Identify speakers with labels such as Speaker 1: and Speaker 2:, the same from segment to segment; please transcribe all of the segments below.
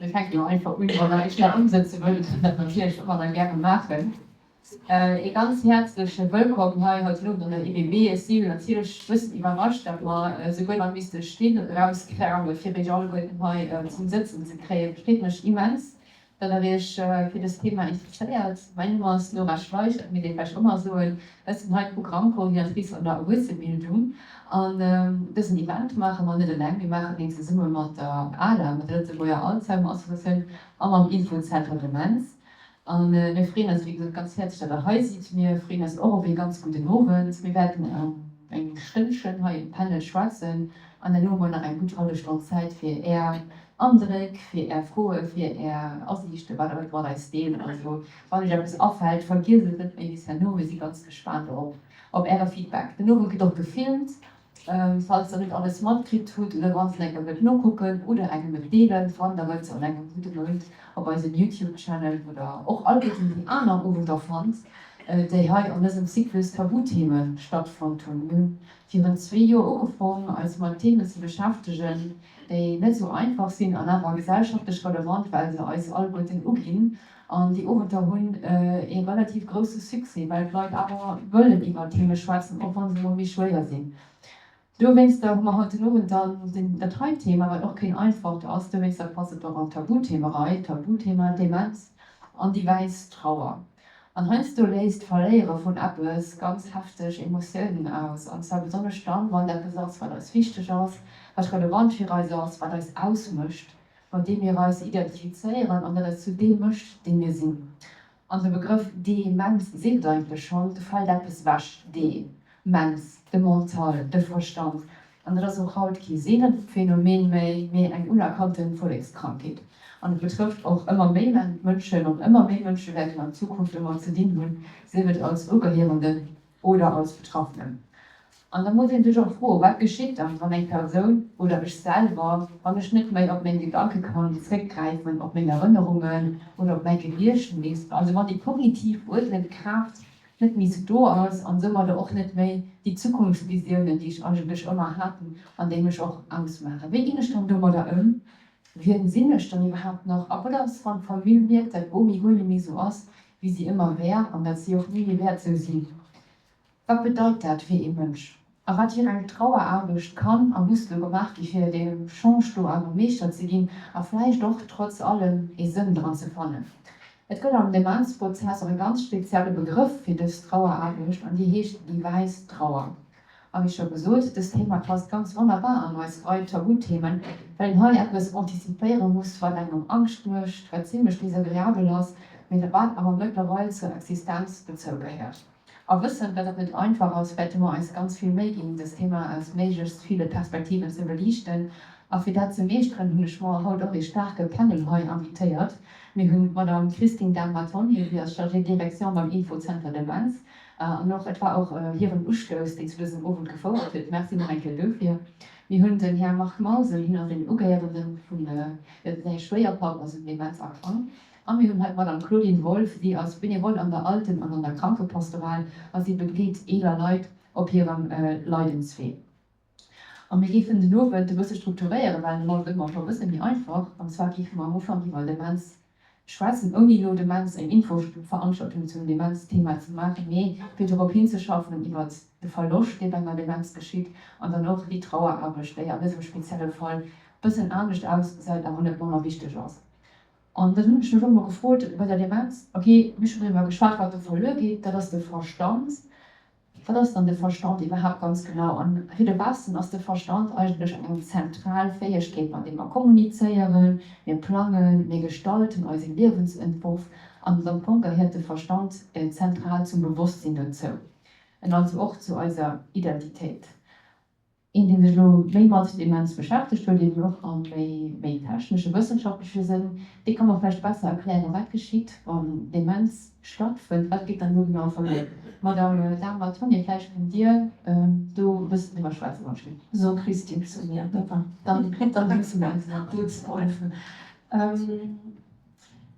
Speaker 1: Mir fänken elo einfach un. Wann Der Iech nach ëmsëtze wëllt, kënnt Der dat natierlech ëmmer nach gäre maachen. Ee ganz häerzleche Wëllkomm hei haut den Owend an der EBB. Ech si natierlech e bëssen iwwerrascht, datt mer esouguer nach misste Still erauskrame fir Iech alleguerten hei zum Sëtzen ze kréien. Et freet mech immens, datt Der Iech fir dëst Thema interesséiert. Mäin Numm ass Nora Schleich, dat misst ee vläicht och nach soen. Ech sinn hei d'Programmcoordinatrice an der Erwuessenbildung. An dësen Event maache mer net eleng, mir maachen deen zesumme mat der ALA, mat der Lëtzebuerger Alzheimer Associatioun a mam Infozenter Demenz. A mir freeën eis, wéi gesot, ganz häerzlech, datt Der hei sidd. Mir freeën eis och op ee ganz gudden Owend. Mir wäerten eng Stënnchen hei um Panel schwätzen an herno hu mer nach eng gutt hallef Stonn Zäit fir Är Andréck, fir Är Froe, fir Är Asiichten, wat Der wëllt mat eis deelen. Also, wann Iech eppes afält, vergiesst et net méi bis herno. Mir si ganz gespaant och op Äre Feedback. Den Owend gëtt och gefilmt. Falls der net alles matkritt hutt oder wann der enker wëllt nokucken oder engem et deelen, fannt der et an engem gudde Mount op eisem Youtube Channel, wou der och alleguerten déi aner Owender fannt, déi hei an dësem Zyklus Tabutheme stattfonnt hunn. Mir hunn virun zwee Joer ugefong eis mat Themen ze beschäftegen, déi net sou einfach sinn an awer gesellschaftlech relevant, well se eis alleguerten uginn. An déi Owenter hunn ee relativ grousse Succès, well d'Leit awer wëllen iwwer Theme schwätzen, och wa se mol méi schwéier sinn. Dowéinster hu mer haut den Owend dann dat hei Thema, wat och keen einfacht ass. Dowéinster passt et och an d'Tabuthemerei, Tabuthema Demenz an déi wäiss Trauer. An heiansdo léist d'Verléiere vun eppes ganz hefteg Emotiounen aus, an zwar besonnesch dann, wann et eppes ass, wat eis wichteg ass, wat relevant fir eis ass, wat eis ausmécht. mat deem mir eis identifizéieren an dat eis zu deem mécht, dee mir sinn. An de Begrëff Demenz seet et eigentlech schonn, do fält eppes ewech, de Menz, de Mental, de Verstand. An dat ass och haut kee seelent Phänomen méi, mee eng unerkannte Vollekskrankheet. An et betrëfft och ëmmer méi Mënschen an ëmmer méi Mënsche wäerten an Zukunft domat ze dinn hunn, sief et als Ugehéierenden oder als Betraffenen. An da muss ee sech och froen, Wat geschitt dann, wann eng Persoun oder ech selwer, wann ech net méi op meng Gedanke kann zréckgräifen, op meng Erënnerungen oder op mäi Gediechtnis, also wann déi kognitiv uerdnend Kraaft net méi sou do ass an soumadder och net méi déi Zukunftsvisiounen, déi ech eigentlech ëmmer haten an déi mech och ausmaachen. Wéi ginn ech dann domadder ëm? Wien sinn ech dann iwwerhaapt nach? A wat ass, wann d'Famill mierkt, dat d'Bomi guer net méi sou ass, wéi si ëmmer wär an dat si och ni méi wäert sou sinn? Wat bedeit dat fir ee Mënsch? A wat fir eng Traueraarbecht kann a muss do gemaach gi fir deem Change do awer Meeschter ze ginn a vläicht och trotz allem ee Sënn dran ze fannen? Et gëtt am Demenzprozess och e ganz spezielle Begrëff fir dës Traueraarbecht an déi heescht déi wäiss Trauer. A wéi scho gesot, dëst Thema passt ganz wonnerbar an eis Rei Tabuthemen, well een hei eppes antizipéiere muss, wat engem Angscht mécht, wat zimlech desagreabel ass, mee wat awer mëttlerweil zur Existenz dozougehéiert. A wëssend, datt et net einfach ass, wäerte mer eis ganz vill Méi ginn, dëst Thema aus méiglechst ville Perspektiven ze beliichten. A fir dat ze meeschteren, hunn ech mer haut och ee staarke Panel hei invitéiert. Mir hunn d'Madame Christine Dahm-Mattoni, si ass Chargée de direction beim Infozenter Demenz. An och et war och hiren Ustouss, deen zu dësem Owend gefouert huet. Merci nach eng Kéier dofir. Mir hunn den Här Marc Mausen, hien ass een Ugehéierende vun, säi Schwéierpapp ass un Demenz erkrankt. A mir hunn hei d'Madame Claudine Wolff, si ass Benevole an der Alten an an der Krankepastoral a si begleet eeler Leit op hirem Leidenswee. A mir géifen den Owend e bësse strukturéieren, well dann ass et ëmmer scho e bësse méi einfach. An zwar géife mer am Ufank iwwer Demenz schwätzen, ouni elo Demenz eng Infoveranstaltung zum Demenzthema ze maachen, mee fir dorop hinzeschaffen iwwert de Verloscht, dee bei enger Demenz geschitt, an dann och déi Traueraarbecht, déi an dësem spezielle Fall e bëssen anescht ausgesäit, awer net manner wichteg ass. An dann hunn ech mech och emol gefrot bei der Demenz, ok, mir hu schonn driwwer geschwat, wat do verluer geet, dat ass de Verstand. Wat ass dann de Verstand iwwerhaapt ganz genau? An fir de Westen ass de Verstand eigentlech eng zentral Fäegkeet, mat deem mer kommunizéieren, mir plangen, mir gestalten eise Liewensentworf. An am Fong gehéiert de Verstand zentral zum Bewosstsinn dozou, en also och zu eiser Identitéit. Een, dee sech elo méi mat Demenz beschäftegt huet, eben och am méi technesche, wëssenschaftleche Sënn, dee ka mer vläicht besser erklären, wat geschitt, wann Demenz stattfënnt, wat geet dann do genau verluer. Madame Dahm-Mattoni, vläicht kënnt Dir do e bëssen driwwer schwätzen, wann ech ginn.
Speaker 2: So Christine zu mir,
Speaker 1: dann dann musse mir eis nach duzen.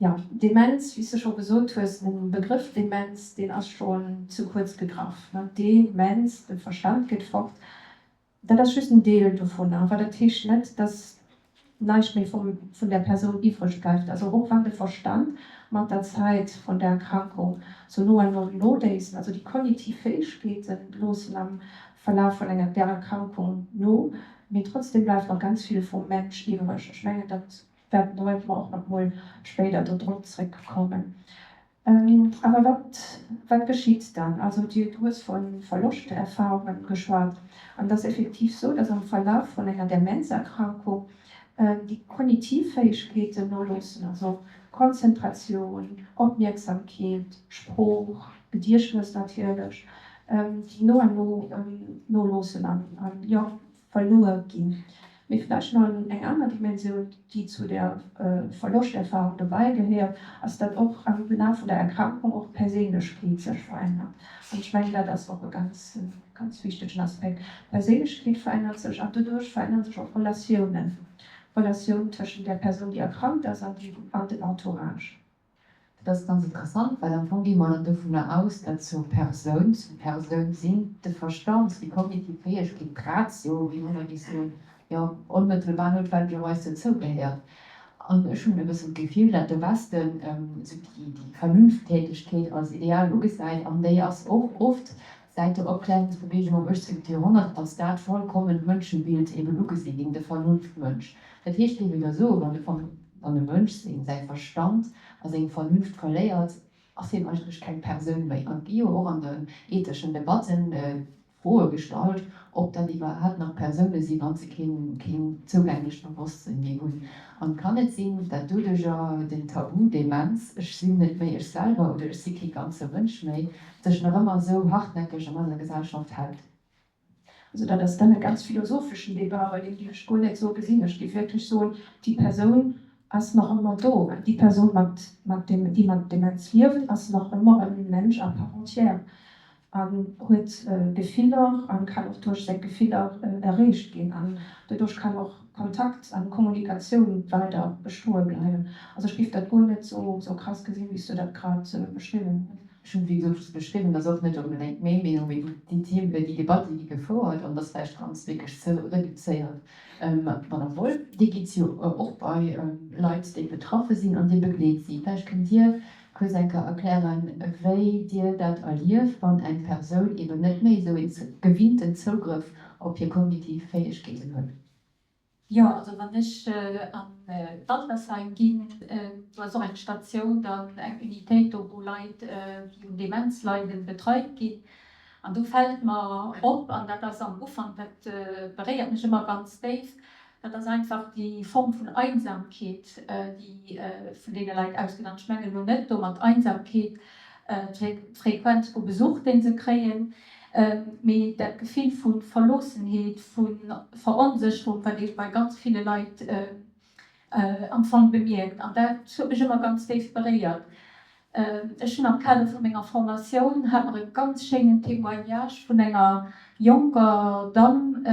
Speaker 2: Jo, Demenz, wéi s de scho gesot hues, de Begrëff Demenz, deen ass schonn ze kuerz gegraff. De-menz, de Verstand geet fort. Dat ass just en Deel dovunner. Awer dat heescht net, dass. näischt méi vum, vun der Persoun iwwreg bleift. Also och wann de Verstand mat der Zäit vun der Erkrankung sou no an no nodéisst, also déi kognitiv Fäegkeete loossen am Verlaf vun enger där Erkrankung no, mee trotzdem bleift nach ganz vill vum Mensch iwwreg. Ech mengen, dat wäerten, do wäerte mer och nach mol spéider do drop zréckkommen. Awer wat, wat geschitt dann? Also du hues vu Verloschterfahrungen geschwat. An et ass effektiv sou, dass am Verlaf vun enger Demenzerkrankung déi kognitiv Fäegkeeten noloossen, also Konzentratioun, Opmierksamkeet, Sprooch, Gediechtnes natierlech, déi no an no noloossen an, jo, verluer ginn. Mee vläicht nach eng aner Dimensioun, déi zu der Verloschterfahrung dobäi gehéiert, ass, datt och am Laf vun der Erkrankung och d'Perséinlechkeet sech verännert. An ech mengen, dat ass och e ganz, ganz wichtegen Aspekt. D'Perséinlechkeet verännert sech an doduerch verännere sech och Relatiounen, d'Relatioun tëschent der Persoun, déi erkrankt ass, an den Entourage.
Speaker 1: Dat ass ganz interessant, well am Fong gi mer dann dovunner aus, datt zur Persoun, zum Persoun-Sinn, de Verstand, déi kognitiv Fäegkeet, d'Ratio, wéi mer géif soen, jo, onmëttelbar noutwendegerweis dozou gehéiert. An ech hunn e bëssen d'Gefill, datt de Westen esou déi Vernunfttätegkeet als Ideal ugesäit, an déi ass och oft säit der Opklärungsbewegung am 18. Joerhonnert als dat vollkomment Mënschebild eben ugesi ginn, de Vernunftmënsch. Dat heescht, géif een da soen, wann de wann e Mënsch seng säi Verstand a seng Vernunft verléiert, ass hien eigentlech keng Persoun méi. An et gi jo och an den etheschen Debatten Froe gestallt, ob dat iwwerhaapt nach Persoune sinn, wann se keen keen zougänglecht Bewosstsinn méi hunn. An kann et sinn, dat doduercher den Tabu Demenz, ech sinn net méi ech selwer oder ech si kee ganze Mënsch méi, sech nach ëmmer esou hartnäckeg an eiser Gesellschaft hält?
Speaker 2: Also dat ass dann e ganz philosopheschen Débat, well deen géif ech guer net esou gesinn. Ech géif wierklech soen, déi Persoun ass nach ëmmer do. Déi Persoun mat, mat dem, déi mat Demenz liewen, ass nach ëmmer e Mensch à part entière an huet Gefiller a kann och duerch seng Gefiller erreecht ginn an doduerch kann och Kontakt an Kommunikatioun weider bestoe bleiwen. Also ech géif dat guer net esou krass gesinn, wéi s du dat grad beschriwwen hues.
Speaker 1: Ech hunn, wéi gesot, just beschriwwen, dass och net onbedéngt meng Meenung, mee déi Themen, déi Debatte gi gefouert an dass vläicht ganz wierklech ze reduzéiert. Madame Wolff, Dir gitt jo och bei Leit, déi betraffe sinn an Dir begleet si. Vläicht kënnt Dir kuerz eng Kéier erklären, wéi Dir dat erlieft, wann eng Persoun eeben net méi esou een gewinnten Zougrëff op hir kognitiv Fäegkeeten huet.
Speaker 3: Jo, also wann ech an d'Altersheim ginn, do ass och eng Statioun dann, eng Unitéit do, wou Leit, déi un Demenz leiden, betreit ginn. An do fält mer op, an dat ass am Ufank, dat beréiert mech ëmmer ganz déif, dat ass einfach déi Form vun Einsamkeet, déi vun deene Leit ausgeet. An ech mengen elo net domat Einsamkeet, d'Frequenz vu Besuch, dee se kréien, mee dat Gefill vu Verloossenheet, vu Veronsécherung, wat ee bei ganz ville Leit am Fong bemierkt. An dat huet mech ëmmer ganz déif beréiert. Ech hunn am Kader vu menger Formatioun, hat mer e ganz schéinen Témoignage vun enger jonker Damm,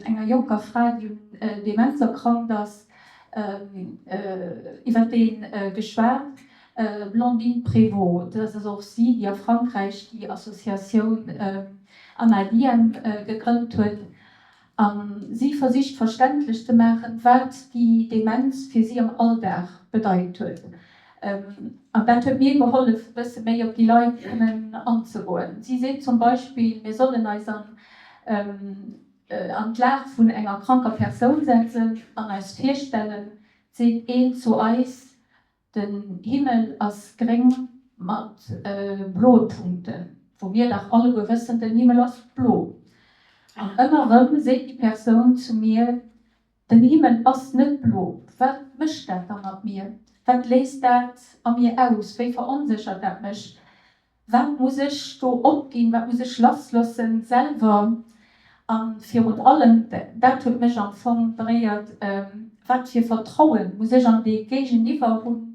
Speaker 3: enger jonker Fra, déi un Demenz erkrankt ass, iwwer dee geschwat. Blandine Prévot, dat ass och si, déi a Frankräich déi Associatioun Anna Diem gegrënnt huet. A si versicht verständlech ze maachen, wat déi Demenz fir si am Alldag bedeit huet. An dat huet mir gehollef, e bësse méi op déi Leit kënnen anzegoen. Si seet zum Beispill, mir sollen eis an an d'Lag vun enger kranker Persoun setzen an eis virstellen, 't seet een zu eis, Den Himmel ass gréng mat bloe Punkten, wou mir dach alleguer wëssen, den Himmel ass blo. An ëmmer erëm seet déi Persoun zu mir, Den Himmel ass net blo. Wat mécht dat da mat mir? Wat léist dat a mir aus? Wéi veronséchert dat mech? Wat muss ech do opginn, wat muss ech lassloossen selwer? A virun allem, dat huet mech am Fong beréiert, wat fir Vertrauen muss ech an dee Géigeniwwer hunn,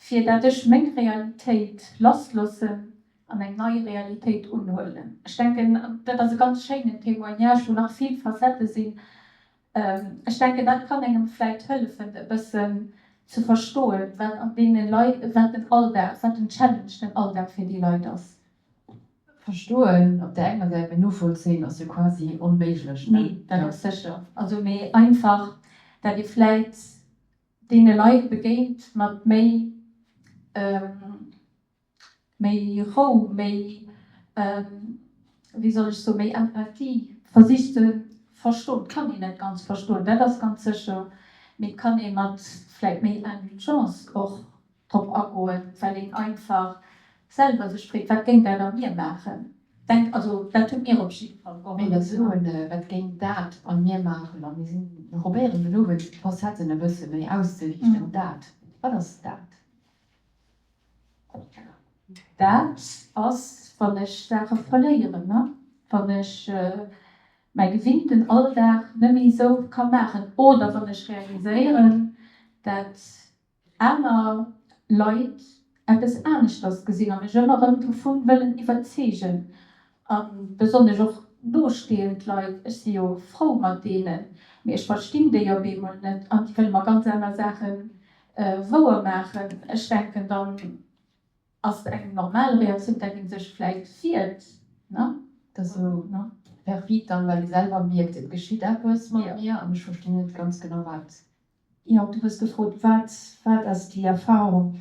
Speaker 3: fir dat ech meng Realitéit lassloossen an eng nei Realitéit unhuelen? Ech denken, dat ass e ganz schéinen Témoignage, wou nach vill Facettë sinn, Ech denken, dat kann engem vläit hëllefen, e bëssen ze verstoen, wat an deene Leit, wat den Alldag, wat den Challenge, den Alldag fir déi Leit ass.
Speaker 1: Verstoen op där enger Säit, mee novollzéien ass jo quasi onméiglech,
Speaker 3: ne? Nee, dat ass sécher. Also, mee einfach. Dat ee vläit deene Leit begéint mat méi, méi Rou, méi, wéi soll ech soen, méi Empathie versicht ze verstoen. Et kann een net ganz verstoen, dat ass ganz sécher, mee et kann ee mat vläit méi Indulgence och drop agoen, well een einfach selwer sech freet, wat géing dat a mir maachen? Denk, also dat huet mir op jidde Fall
Speaker 1: gehollef. Mee dat soen, wat géing dat a mir maachen? A mir sinn, mir probéieren den Owend d'Facetten e bësse méi auszeliichten. Dat, wat ass dat?
Speaker 3: Dat ass, wann ech Saache verléieren, ne? Wann ech mäi gewinnten Alldag net méi esou ka maachen oder wann ech realiséieren, dat aner Leit eppes aneschters gesinn a mech ëmmer erëm dovun wëllen iwwerzeegen, a besonnesch och nosteeënd Leit, ech si jo frou mat deenen, mee ech verstinn déi op eemol net an déi wëlle mer ganz aner Saache wouer maachen. Ech denken, dann ass eng normal Reaktioun, dat ee sech vläit wiert, ne?
Speaker 1: Dat ass esou perfid dann, well ee selwer mierkt, et geschitt eppes mat mir an ech verstinn net ganz genau wat.
Speaker 2: Jo, du hues gefrot, wat, wat ass déi Erfahrung?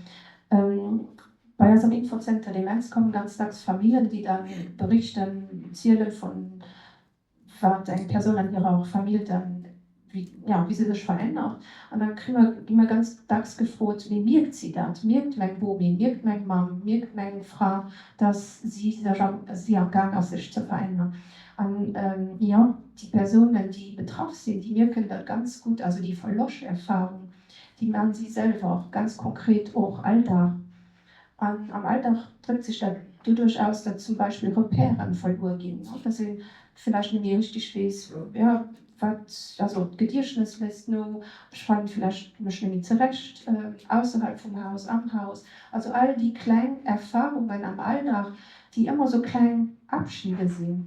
Speaker 2: Bei eis am Infozenter Demenz kommen ganz dacks Famillen, déi dann berichten, zielen vun wat eng Persoun an hirer Famill dann, wéi, ja, wéi se sech verännert. An da kri mer, gi mer ganz dacks gefrot, Mee mierkt si dat? Mierkt meng Bomi, mierkt meng Mamm, mierkt meng Fra, dass si sech am, si am Gaang ass sech ze verännern? An jo, déi Persounen, déi betraff sinn, déi mierken dat ganz gutt. Also déi Verloschterfahrung, déi man si selwer ganz konkret och all Dag. An am Alldag dréckt sech dat doduerch aus, datt zum Beispill Repèren verluer ginn, dass ee villäicht net méi richteg weess, jo, wat, also d'Gediechtnes léisst no, ech fannen villäicht mech net méi zerecht ausserhalb vum Haus, am Haus. Also all déi kleng Erfahrungen am Alldag, déi ëmmer sou kleng Abschide sinn,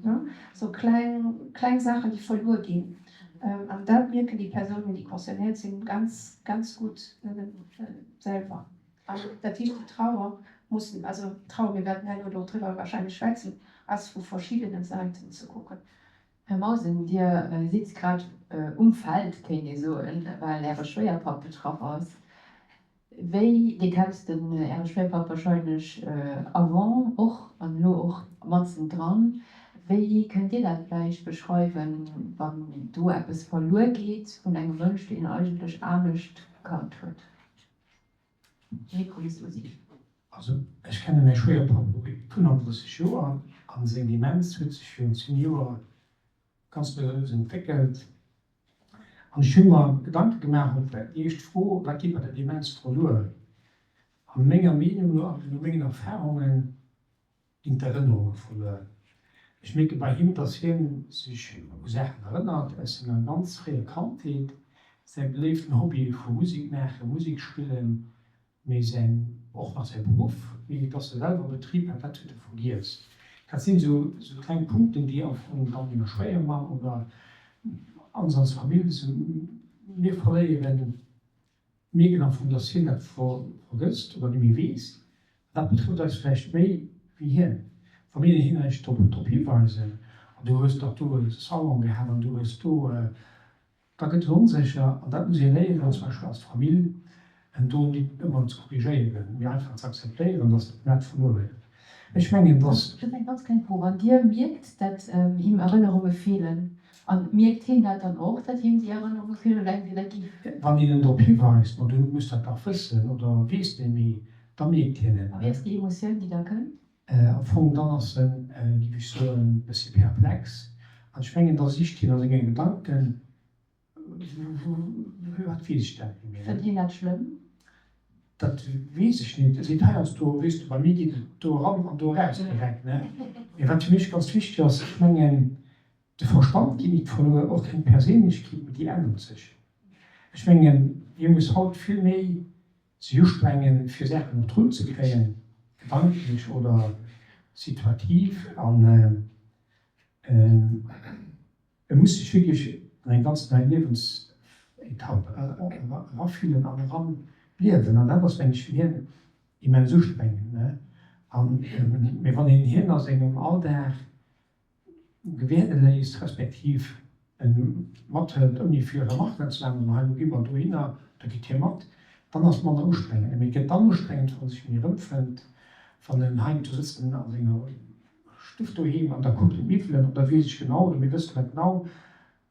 Speaker 2: sou kleng, kleng Saachen, déi verluer ginn. An dat mierken déi Persounen, déi concernéiert sinn, ganz, ganz gutt selwer. An dat heescht, déi Trauer muss, also d'Trauer, mir wäerten herno do driwwer wahrscheinlech schwätzen, ass vu verschiddene Säiten ze kucken.
Speaker 1: Här Mausen, Dir sidd grad um Feld, kéint ee soen, well Äre Schwéierpapp betraff ass. Wéi, Dir kennt den Äre Schwéierpapp wahrscheinlech avant och an elo och matzen dran. Wéi kënnt Dir dat vläicht beschreiwen, wann do eppes verluer geet vun engem Mënsch, deen een eigentlech anescht kannt huet? De Mikro misst u sinn.
Speaker 4: Also ech kenne mäi Schwéierpapp elo 35 Joer an seng Demenz huet sech virun 10 Joer ganz lues entwéckelt. An ech hu mer Gedanke gemaach op déi éischt Fro, Wat geet bei der Demenz verluer? A menger Meenung no an no mengen Erfahrunge ginn d'Erënnerunge verluer. Ech mierke bei him, dass hie sech u Saachen erënnert aus senger ganz fréier Kandheet, säi beléiften Hobby vu Musek maachen, Musek spillen, Mee säin, och nach säi Beruff, mee dass e selwer e Betrib hat, dat huet e vergiess. Dat sinn esou kleng Punkten, déi am Fong dann menger Schwéiermamm oder ons als Famill esou, mir verléieren, mierken am Fong, dass hien dat vergësst oder net méi weess. An dat betrëfft eis vläicht méi wéi hien, wa mir hien eréischt drop hiweisen, an du hues dach do e Salon gehat an du hues do Da gëtt en onsécher an dat muss ee léieren, zum Beispill als Famill, en do nit ëmmer ze korrigéieren, mee einfach ze akzeptéieren, dass en dat verluer huet. Ech mengen, dass.
Speaker 1: Just eng ganz kleng Fro, Wann Dir mierkt, dat him Erënnerunge feelen, a mierkt hien dat dann och, dat him déi Erënnerunge feelen, oder denkt Dir, dat géif.
Speaker 4: Wann een en drop hiweist, ma du muss dat dach wëssen oder weess net méi, da mierkt hien et.
Speaker 1: A wéi ass déi Emotioun, déi da kënnt?
Speaker 4: Am Fong dann ass en, géif ech soen, e bëssi perplex. An ech mengen, da sicht hien a senge Gedanken, Firwat weess ech dat net méi?
Speaker 1: Fënnt hien dat schlëmm?
Speaker 4: Dat weess ech net. E seet heiansdo, Weess du, bei mir geet et do eran an do eraus direkt, ne? Mee wat fir mech ganz wichteg ass, ech mengen, de Verstand geet nit verluer, och keng Perséinlechkeet, mee déi ännert sech. Ech mengen, hie muss haut vill méi Sech ustrengen, fir Saachen op d'Rull ze kréien, gedanklech oder situativ, an e muss sech wierklech an eng ganz nei Liewensetapp erafillen an eranliewen. An dat ass, mengen ech, fir hien immens ustrengend. Mee wann een hien a sengem Alldag gewäerde léisst, respektiv. En mathëlt ouni vill Remarquen ze maachen, hei elo gi mer dohinner, da geet hie mat, dann ass et manner ustrengend. Mee et gëtt dann ustrengend, wa sech méi erëmfënnt, wann en hei do sëtzt a senger Stuff doheem an da kuckt en d'Miwwelen an da weess ech genau oder mir wësse da genau,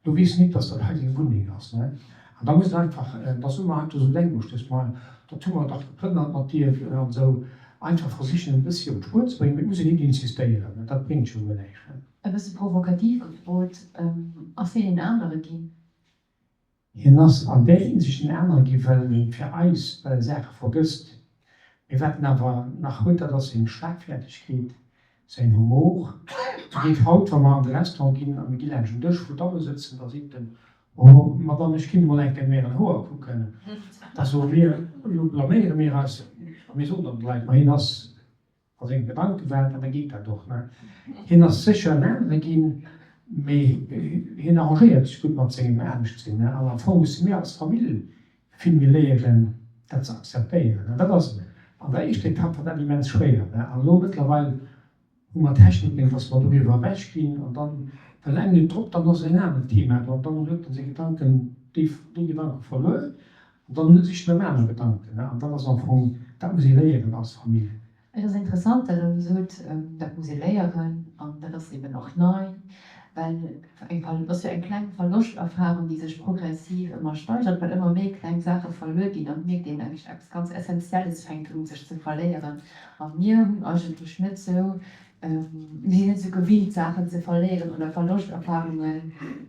Speaker 4: do weess en nit, dass dat hei seng Wunneng ass. An da muss en einfach, da soe mer einfach esou Language, dass mer, dat hu mer dach geplënnert mat dir an esou, einfach versichen en e bëssi op d'Spuer ze bréngen, mee et muss een nit insistéieren, dat bréngt jo guer näischt.
Speaker 1: E bësse provokativ gefrot, Ass hien een anere ginn?
Speaker 4: Hien ass an där Hinsicht en anere ginn, well en fir eis Saache vergësst. Mee wat en awer nach huet, dat ass seng Schlagfertigkeet, säin Humor. E geet haut, wa mer an de Restaurant ginn a mir gi laanscht en Dësch, wou Damme sëtzen, da seet en, Oh, Madame, ech kinnt emol eng Kéier no Ären Hoer kucken. Da soe mir, Elo blaméiere mir eis. A mir soen dann de Leit, Ma hien ass A senge Gedanke war, an da geet dat och, ne? Hien ass sécher en anere ginn, mee hien arrangéiert sech gutt mat sengem Aneschtsinn, ne? An am Fong musse mir als Famill vill méi léieren, dat ze akzeptéieren. An dat ass, an der éischter Etapp war dat immens schwéier, ne? An elo mëttlerweil hu mer Techniken, dass mer doriwwer ewech ginn, an dann, well eng Minutt drop, dann ass en anert Thema do, an dann huet en seng Gedanken, déi Gedanke verluer, an dann sicht en ëm aner Gedanken, ne? An dat ass am Fong, dat muss ee léieren als Famill.
Speaker 1: Et ass interessant, datt Der elo sot, dat muss ee léieren an dat ass eben och nei, well eng et ass jo eng kleng Verloschterfahrung, déi sech progressiv ëmmer steigert, well ëmmer méi kleng Saache verluer ginn an et mierkt een eigentlech, eppes ganz Essentielles fänkt un sech ze verléieren a mir hunn eigentlech net sou, mir sinn net sou gewinnt Saachen ze verléieren oder Verloschterfahrunge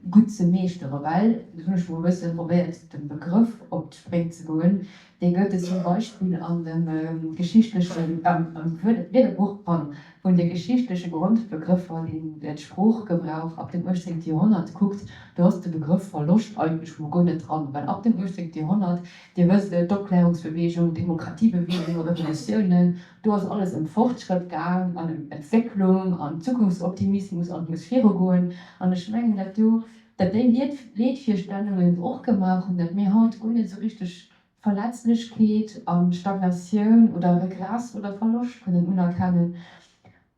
Speaker 1: gutt ze meeschteren, well, do hunn ech mol e bësse probéiert dem Begrëff op d'Spréng ze goen, Dee gëtt et zum Beispill an dem geschichtlechen, am Wierderbuch, pardon, vun de geschichtleche Grondbegrëffer, deen de Sproochgebrauch ab dem 18. Joerhonnert kuckt, do ass de Begrëff Verloscht eigentlech mol guer net dran, well ab dem 18. Joerhonnert, Dir wësst et, d'Opklärungsbewegung, d'Demokratiebewegung, Revolutiounen, do ass alles ëm Fortschrëtt gaang an ëm Entwécklung an Zukunftsoptimismus an et muss virugoen. An ech mengen, dat do, dat déi Leetvirstellungen et och gemaach hunn, dat mir haut guer net esou richteg Verletzlechkeet a Stagnatioun oder Regress oder Verloscht kënnen unerkennen.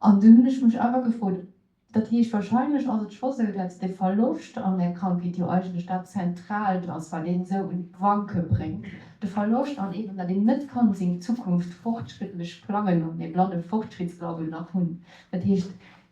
Speaker 1: An dunn hunn ech mech awer gefrot, dat heescht, wahrscheinlech ass et scho sou, datt de Verloscht an där Krankheet jo eigentlech dat Zentraalt ass, wat een esou un d'Wanke bréngt, de Verloscht an eben, datt een net kann seng Zukunft fortschrittlech plangen an dee blanne Fortschrittsglauwen nach hunn. Dat heescht,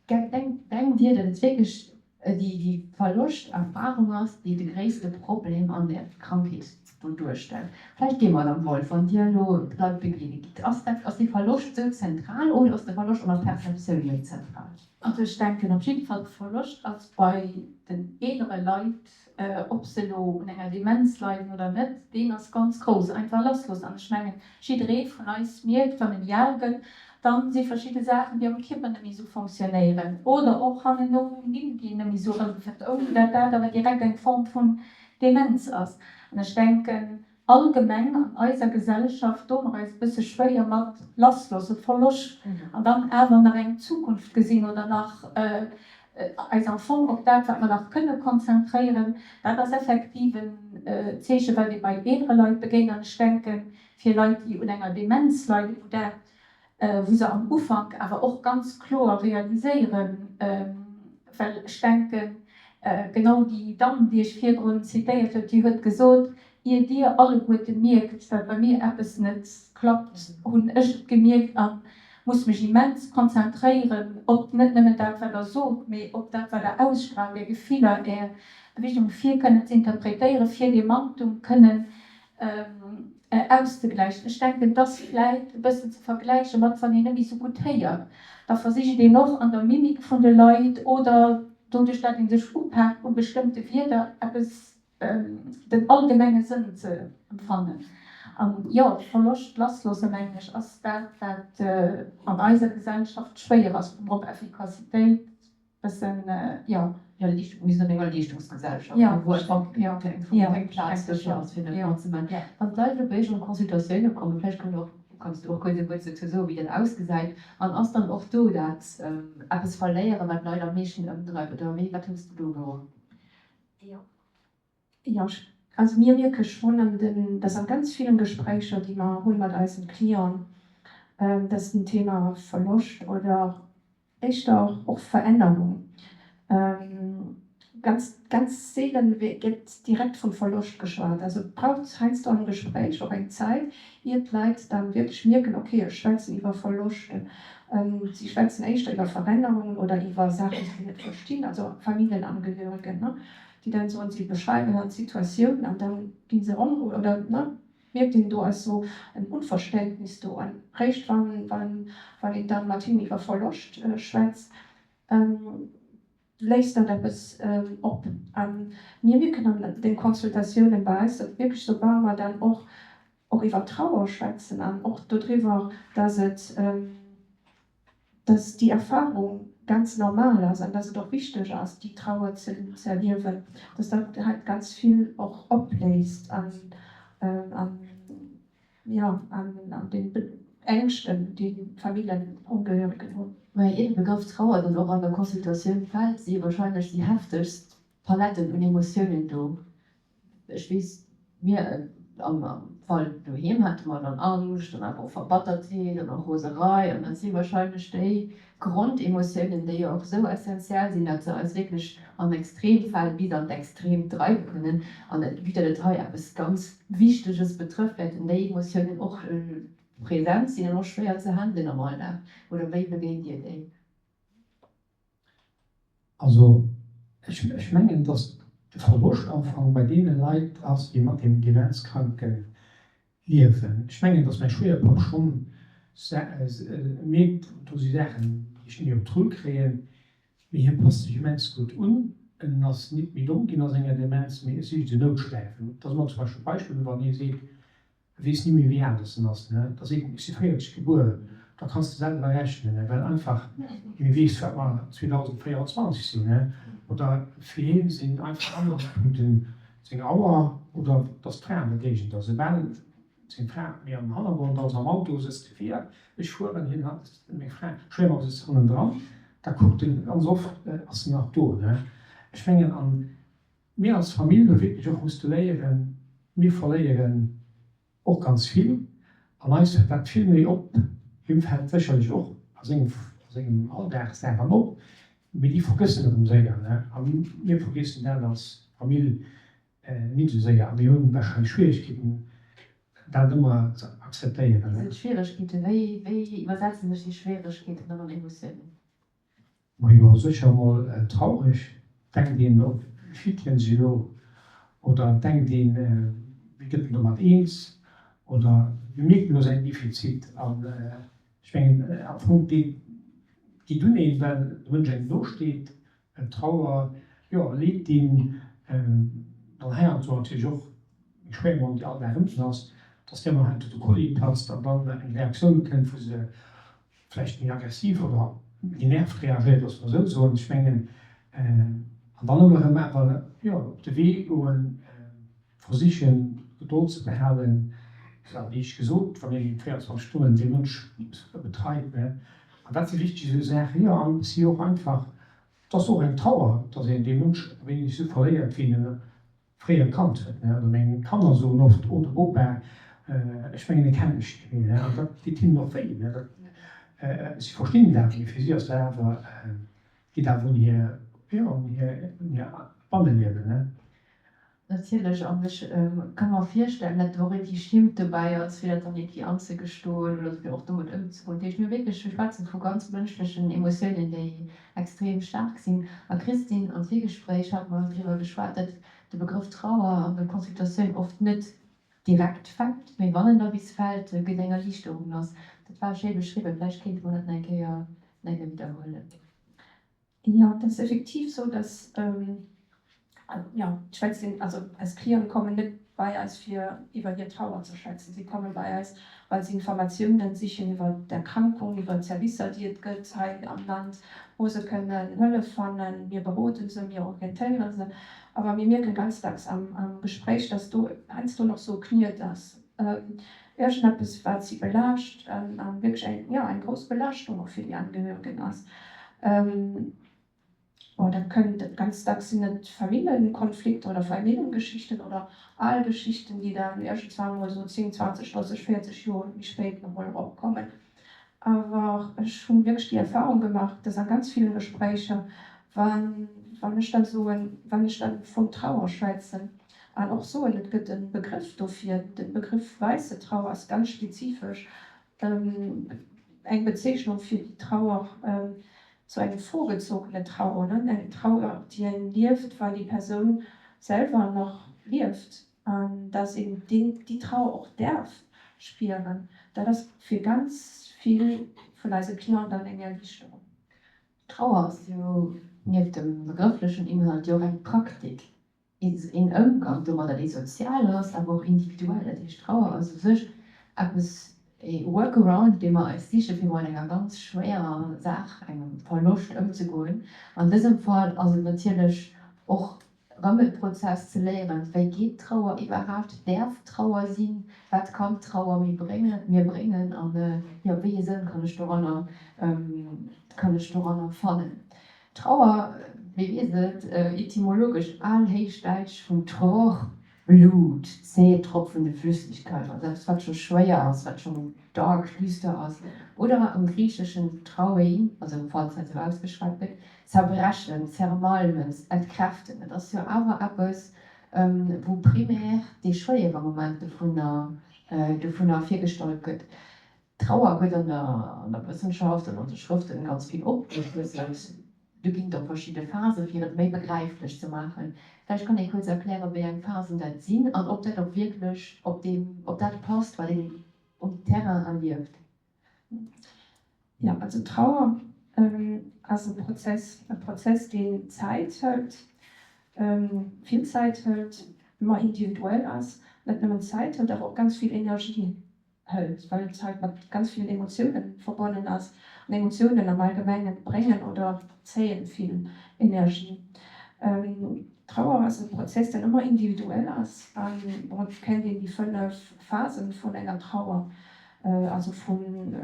Speaker 1: denkt Dir, datt et wierklech déi Verloschterfahrung ass, déi de gréisste Problem an där Krankheet do duerstellt. Vläicht Dir, Madame Wolff, wann Dir elo d'Leit begleede gitt, ass dat, ass dee Verloscht esou zentral oder ass de Verloscht an der Perceptioun méi zentral?
Speaker 3: Also ech denken op jidde Fall, de Verloscht ass bei den eelere Leit, ob se elo un enger Demenz leiden oder net, deen ass ganz grouss, einfach lassloossen. An ech mengen, jidderee vun eis mierkt, wann e méi al gëtt, Dann si verschidde Saachen, déi am Kierper net méi esou fonctionnéieren oder och hanneno Nimm, déi een net méi esou erëmfënnt, ouni dat dat awer direkt eng Form vun Demenz ass. An ech denken, allgemeng an eiser Gesellschaft doe mer eis e bësse schwéier mat Lassloossen, Verloscht an dann awer nach eng Zukunft gesinn oder nach eis am Fong op dat, wat mer nach kënne konzentréieren. Dat ass effektiv en Zeechen, wat ee bei eelere Leit begéint. An ech denken, fir Leit, déi un enger Demenz leiden, wou dat wou se am Ufank awer och ganz kloer realiséieren, well ech denken, genau déi Damm, déi ech virdrun zitéiert huet, déi huet gesot, Ier Dir alleguerte mierkt, datt bei mir eppes net klappt, hunn ech et gemierkt a muss mech immens konzentréieren op net nëmmen dat, wat Der sot, mee op dat, wat Der ausstraalt, Är Gefiller, Är Beweegungen, fir kënnen ze interpretéieren, fir dee Manktum kënnen auszegläichen. Ech denken, et ass vläit e bëssen ze vergläiche mat, wann een net méi esou gutt héiert, da versicht een och an der Mimik vun de Leit oder doduerch, dat ee sech upaakt u bestëmmte Wierder, eppes, den allgemenge Sënn ze empfannen. An jo, Verloscht lassloossen, mengen ech, ass dat, wat an eiser Gesellschaft schwéier ass, wou mer op Effikassitéit Bëssen, jo.
Speaker 1: Jo, mir sinn an enger Leeschtungsgesellschaft, wou einfach keng Plaz dofir ass, fir net matzemaachen. Wann d'Leit elo bei Iech an d'Consultatioune kommen, vläicht kënnt och, kanns du och kuerz e Wuert dozou soen, wéi dat ausgesäit, an ass dann och do dat eppes verléieren, wat d'Leit am meeschten ëmdreift, oder wéi, wat hues du do gewuer?
Speaker 2: Jo. Jo, also mir mierke schonn an den, dass an ganz villen Gespréicher, déi mer hunn mat eisen Clienten, dass den Thema Verloscht oder éischter och Verännerung. Ganz, ganz seelen gëtt direkt vum Verloscht geschwat. Also et braucht heiansdo am Gespréich och eng Zäit, ier d'Leit dann wierklech mierken, okay, ech schwätzen iwwer Verloschte. Si schwätzen éischter iwwer Verännerungen oder iwwer Saachen, déi si net verstinn, also Familljenangehörigen, ne, déi dann soen, si beschreiwen dann d'Situatioun an dann gi se onroueg oder, ne, mierkt een, do ass esou en Unverständnis do. An réischt wann, wann, wann een dann mat hinnen iwwer Verloscht schwätzt, léist dat eppes op. A mir mierken an den Consultatiounen bei eis, datt wierklech soubal mer dann och och iwwer Trauer schwätzen an och dodriwwer, datt et, datt déi Erfahrung ganz normal ass an datt et och wichteg ass, déi Trauer ze ze erliewen, datt dat halt ganz vill och opléist an an Jo, an den Ängschten, déi d'Familljenangehörigen hunn.
Speaker 1: Mä ier de Begrëff Trauer dann och an der Consultatioun fält, si wahrscheinlech déi heftegst Paletten un Emotiounen do. Ech weess, mir am Fall doheem hate mer dann Angscht an awer och Verbattertheet an och Roserei an dat si wahrscheinlech déi Grondemotiounen, déi jo och esou essenziell sinn, datt se eis wierklech an Extremfäll bis an d'Extreemt dreiwe kënnen. An vue datt et hei eppes ganz Wichteges betrëfft, wäerten déi Emotiounen och present sinn an och schwéier ze handelen am Alldag. Oder wéi begéint Dir déi?
Speaker 4: Also ech mengen, datt de Verloscht am Fong bei deene Leit ass, déi mat deem Demenzkranke liewen. Ech mengen, datt mäi Schwéierpapp schonn mierkt, do si Saachen, déi ech net méi op d'Rull kréien, mee hie passt sech immens gutt un. En ass nit méi domm ginn a senger Demenz, mee e sicht esou Noutschläifen. Dat ass ëmmer zum Beispill e Beispill, wann ee seet, E weess ni méi wéi al dass en ass, ne? Da seet en, ech si 40 gebuer, da kanns de selwer rechnen, ne? Well einfach ni méi weess wat mer 2024 sinn, ne? Oder fir hien sinn einfach Anhaltspunkten seng Auer oder dass d'Fra an der Géigend ass. Esoubal seng Fra méi am Hannergrond ass, am Auto sëtzt e vir, ech fueren, hien hat meng Fra, Schwéiermamm sëtzt hannendran, da kuckt en ganz oft, ass se nach do, ne? Ech mengen, an Mir als Famill hu wierklech och musste léieren, mir verléieren och ganz vill an eis fält dat vill méi op. Him fält sécherlech och a sengem Alldag Saachen op, mee déi vergëss en erëm séier. A mir vergiessen dat als Famill nit esou séier a mir hu warscheinlech Schwieregkeeten, dat ëmmer ze akzeptéieren.
Speaker 1: Wéi sinn d'Schwieregkeeten? Wéi iwwersetzen sech déi Schwieregkeeten dann an Emotiounen?
Speaker 4: Majo sécher mol traureg, denkt een op wéi fillt hien sech elo oder denkt een wéi gëtt en domat eens oder wéi mierkt en elo säin Defizit an ech mengen am Fong dee geet un een well de Mënsch engem no steet, Trauer, jo Leed dinn, dann heiansdo natierlech och meng Schwéiermamm déi all Dag ënten ass, dass där mol heiansdo de Kolli platzt an dann eng Reaktioun kënnt wou se vläicht méi aggressiv oder genervt reagéiert, loosse mer esou soen. Ech mengen, an dann ëmmer erëm awer, jo, op de Wee goen, versichen, Gedold ze behalen, jo, wéi ech gesot, wann een 24 Stonnen dee Mënsch betreit, ne, an dat si wichteg esou Saachen, jo, an et si och einfach, et ass och eng Trauer, datt een dee Mënsch e wéineg esou verléiert, wéi een en fréier kannt huet, ne, oder meng Kanner soen oft, oh de Bopa, ech mengen e kennt mech net méi, ne, an dat deet hinnen och wéi, ne, dat, si verstinn dat, mee fir si ass dat awer, geet awer un hir, jo, un hir, un hir Banneliewen, ne.
Speaker 1: Natierlech, an ech ka mer virstellen, datt do och iergendwéi Schimmt dobäi ass, fir dat dann iergendwéi anzegestoen oder fir och domat ëmzegoen. Dat heescht, mir hu wierklech, mir schwätzen vu ganz mënschlechen Emotiounen, déi extrem staark sinn. A Christine, am Virgespréich hate mer driwwer geschwat, datt de Begrëff Trauer an der Consultatioun oft net direkt fält, mee wann en da bis fält, gëtt eng Erliichterung lass. Dat war schéi beschriwwen, vläicht kéinte mer dat nach eng Kéier, nach eng Kéier widderhuelen.
Speaker 2: Jo, et ass effektiv sou, datt, jo, d'Schwätzin, also eis Clienten kommen net bei eis fir iwwer hir Trauer ze schwätzen. Si komme bei eis, well se Informatiounen sichen iwwer d'Erkrankung, iwwer d'Servicer, déi et gëtt hei am Land, wou se kënnen Hëllef fannen. Mir beroden se, mir orientéiere se. Awer mir mierken ganz dacks am Gespréich, datt do heiansdo nach sou e Kniet ass, iergendeppes, wat si belaascht a wierklech eng, jo, eng grouss Belaaschtung och fir déi Angehörigen ass. Bon, dat kënnt, ganz dacks sinn et Familljenkonflikter oder Familljengeschichten oder al Geschichten, déi dann iergendzwann mol esou 10, 20, 30, 40 Joer méi spéit nach mol eropkommen. Awer ech hu wierklech déi Erfahrung gemaach, dass a ganz villen Gespréicher, wa. Wann ech dann soen, wann ech dann vun Trauer schwätzen an och soen, et gëtt e Begrëff dofir, de Begrëff weisse Trauer ass ganz spezifesch eng Bezeechnung fir déi Trauer, sou eng vorgezogene Trauer, eng Trauer, déi een lieft, wann déi Persoun selwer nach lieft. An dass een déi Trauer och däerf spieren, dat ass fir ganz vill vun eise Clienten dann eng Erliichterung.
Speaker 1: Trauer ass jo nieft dem begrëfflechen Inhalt jo och eng Praktik, een Ëmgang domadder, dee sozial ass, awer och individuell. Dat heescht, Trauer ass u sech eppes, e Workaround, dee mer eis siche fir mat enger ganz schwéierer Saach, engem Verloscht ëmzegoen. An dësem Fall ass et natierlech och Rëm e Prozess ze léieren, wéi geet Trauer iwwerhaapt, däerf Trauer sinn, wat kann Trauer mir bréngen, mir bréngen an jo wéi ee Sënn kann ech doranner, kann ech doranner fannen. Trauer, wie weess et, etymologesch alhéichdäitsch vun Tror, Blut, zäh tropfende Flüssigkeit, also eppes wat scho schwéier ass, wat schonn dark, düster ass, oder am Griicheschen trauein, also falls dat esou ausgeschwat gëtt, Zerbrechen, zermalmen, entkräften, et ass jo awer eppes, wou primär dee schwéiere Moment dovunner dovunner virgestallt gëtt. Trauer gëtt an der an der Wëssenschaft, an onse Schrëften ganz vill opgeschlësselt. Do ginn et och verschidde Phasen, fir et méi begräiflech ze maachen. Vläicht kann ee kuerz erklären, wéi eng Phasen dat sinn an ob dat och wierklech op deem op dat passt, wat een um Terrain erlieft.
Speaker 2: Jo, also Trauer ass e Prozess, e Prozess deen Zäit hëlt, vill Zäit hëlt, ëmmer individuell ass, net nëmmen Zäit hëlt, awer och ganz vill Energie hëlt, well et halt mat ganz villen Emotiounen verbonnen ass. An Emotiounen am Allgemengen bréngen oder zéien vill Energie. Trauer ass e Prozess, deen ëmmer individuell ass. An bon, et kennt een déi 5 Phasen vun enger Trauer. Also vun,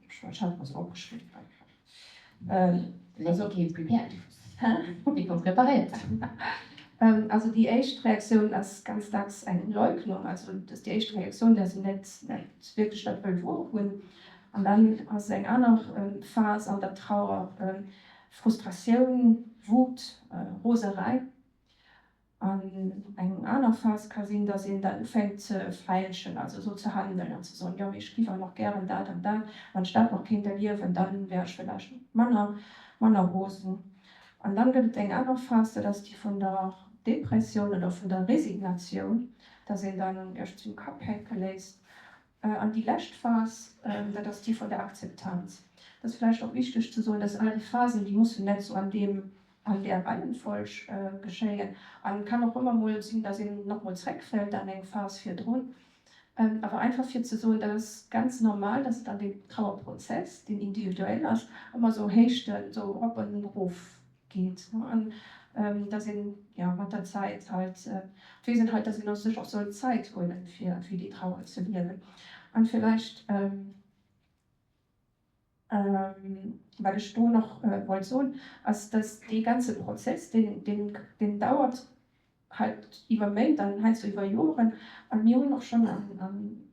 Speaker 2: ech hat mer se opgeschriwwen.
Speaker 1: Also okay, prepared. Hä? Wie preparéiert.
Speaker 2: Also déi éischt Reaktioun ass ganz dacks eng Leugnung. Also et ass déi éischt Reaktioun, dass een net wierklech dat wëll wouerhunn. An dann ass eng aner Phas an der Trauer, Frustratioun, Wut, Roserei. An eng aner Phas ka sinn, datt een dann ufänkt ze feilschen, also esou ze handelen an ze soen, jo mee ech giff awer nach gären dat an dat, wann ech dat nach kéint erliewen, dann wär ech villäicht manner, manner rosen. An dann gëtt et eng aner Phas, dat ass déi vun der Depressioun oder vun der Resignatioun, datt een dann iergendwéi den Kapp hänke léisst. An déi lescht Phas, dat ass déi vun der Akzeptanz. Et ass vläicht och wichteg ze soen, dass all déi Phasen, déi mussen net sou an deem, an där Reihenfolg geschéien. An et kann och ëmmer mol sinn, dass een nach mol zréckfält an eng Phas virdrun. Awer einfach fir ze soen, dat ass ganz normal, dass et an deem Trauerprozess, deen individuell ass, ëmmer sou Héichten, sou erop an erof geet an dass een jo mat der Zäit halt, et weess een halt, dass een sech och soll Zäit huelen fir fir déi Trauer ze liewen an villäicht wat ech do nach wollt soen ass, dass dee ganze Prozess deen deen deen dauert halt iwwer Méint an heiansdo iwwer Joren. An mir hunn och schonn an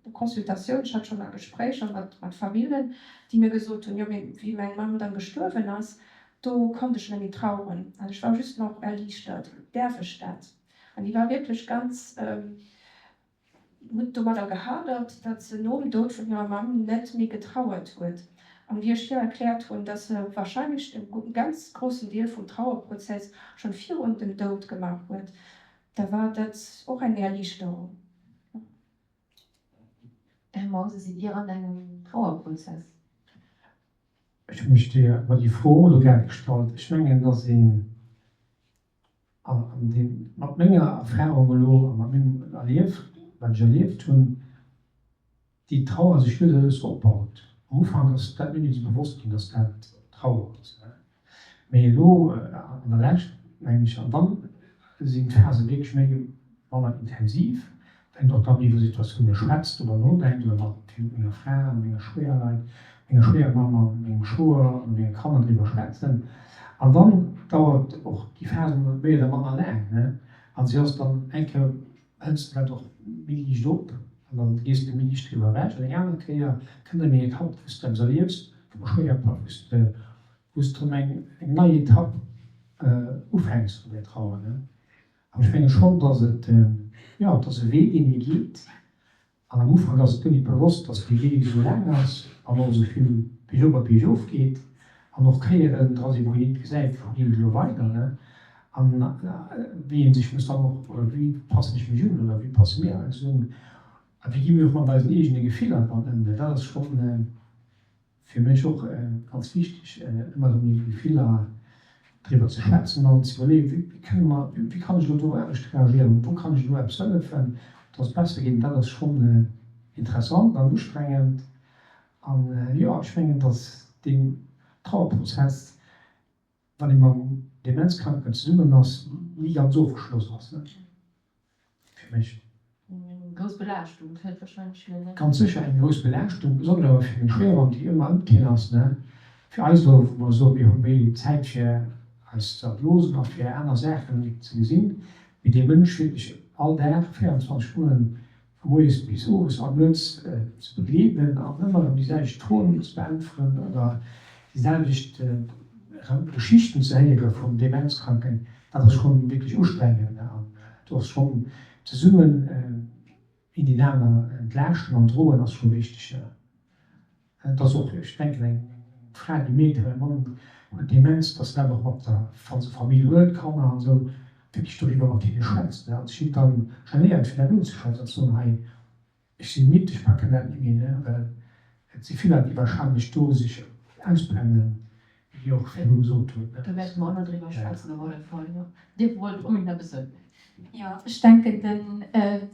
Speaker 2: der Consultatioun, ech hat schonn a Gespréicher mat mat Famillen, déi mir gesot hunn, jo mee wéi meng Mamm dann gestuerwen ass, do konnt ech net méi traueren an ech war just nach erliichtert. Däerf ech dat? An déi war wierklech ganz. Huet domadder gehadert, datt se nom Doud vun hirer Mamm net méi getrauert huet. An wéi ech hir erkläert hunn, datt se warscheinlech e ganz groussen Deel vum Trauerprozess schonn virun dem Doud gemaach huet, da war dat och eng Erliichterung.
Speaker 1: Här Mause, sidd Dir an engem Trauerprozess?
Speaker 4: Ech hu mech mer déi Fro och elo grad gestallt. Ech mengen, datt een An deem, mat menger Erfahrung elo a mat mengem Erlief, wat ech erlieft hunn, déi Trauer sech lues a lues opbaut. Am Ufank ass dat mir net esou bewosst ginn, dass dat Trauer ass, mee elo an der Lescht, mengen ech, an dann sinn d'Phase wierklech méi manner intensiv, Wenn och dann iwwer Situatioune schwätzt oder nodenkt oder mat menger Fra an menger Schwéierleit, menger Schwéiermamm a mengem Schwoer an menge Kanner driwwer schwätzen. An dann dauert och déi Phas méi oder manner laang, ne? An si ass dann eng Kéier hëls de dat och méi liicht op an dann gees de méi liicht driwwer ewech. An eng aner Kéier kënnt erëm eng Etapp, wou s de eppes erliefs vum Schwéierpapp, wou s de, wou s de erëm eng nei Etapp. Ufänks vun där Trauer, ne. An ech menge schonn, dass et, jo, et ass e Wee, deen ee geet. An am Ufank ass et guer nit bewosst, dass dee Wee esou laang ass an och esou vill biergop a biergof geet an och Kéieren dra sinn, wou een nit gesäit, wou geet et elo weider, ne. An wéi ee sech muss dann och, oder wéi passen ech mech un oder wéi passe mir eis un a wéi gi mir och mat eisen eegene Gefiller dann ëm, ne. Dat ass schonn. Fir mech och ganz wichteg, ëmmer erëm iwwer Gefiller driwwer ze schwätzen an ze iwwerleeën, wéi kënne mer, wéi kann ech elo do anescht reagéieren, wou kann ech elo eppes hëllefen, dass et besser geet. Dat ass schonn interessant an ustrengend. An jo, ech mengen, dass deen Trauerprozess, wann ee mam Demenzkranken zesummen ass, ni ganz ofgeschloss ass, fir mech.
Speaker 1: Eng grouss Belaaschtung fir wahrscheinlech hien, ne?
Speaker 4: Ganz sécher eng grouss Belaaschtung, besonnesch awer fir meng Schwéiermamm, déi ëmmer ëmkeen ass, ne? Fir eis elo, wou mer soen, mir hu méi Zäit fir eis ze erbloosen a fir aner Saachen ze gesinn, mee dee Mënsch wierklech all Dag 24 Stonnen Vu moies bis owes an nuets ze begleeden an ëmmer erëm déi selwecht Froen ze beäntweren oder déi selwecht Geschichten ze héiere vun Demenzkranken, dat ass schonn wierklech ustrengend an do ass schonn zesummen een deen aner entlaaschten an droen ass scho wichteg. Et ass och, ech denken, eng Fra, déi mierkt, hei mäi Mann huet Demenz, dass se dat och mat der, wa se Famill huet, Kanner an esou, wierklech doriwwer mat hinne schwätzt an sech net dann genéiert, fir dat unzeschwätzen an ze soen, hei, ech si midd, ech packen dat net méi, ne, well et si vill Leit, déi wahrscheinlech do sech ausbrennen, wéi Dir och virdru gesot hutt, ne.
Speaker 1: Do wäerte mer och nach driwwer schwätzen op alle Fall, jo. Dir wollt onbedéngt eppes soen.
Speaker 3: Jo, ech denken, den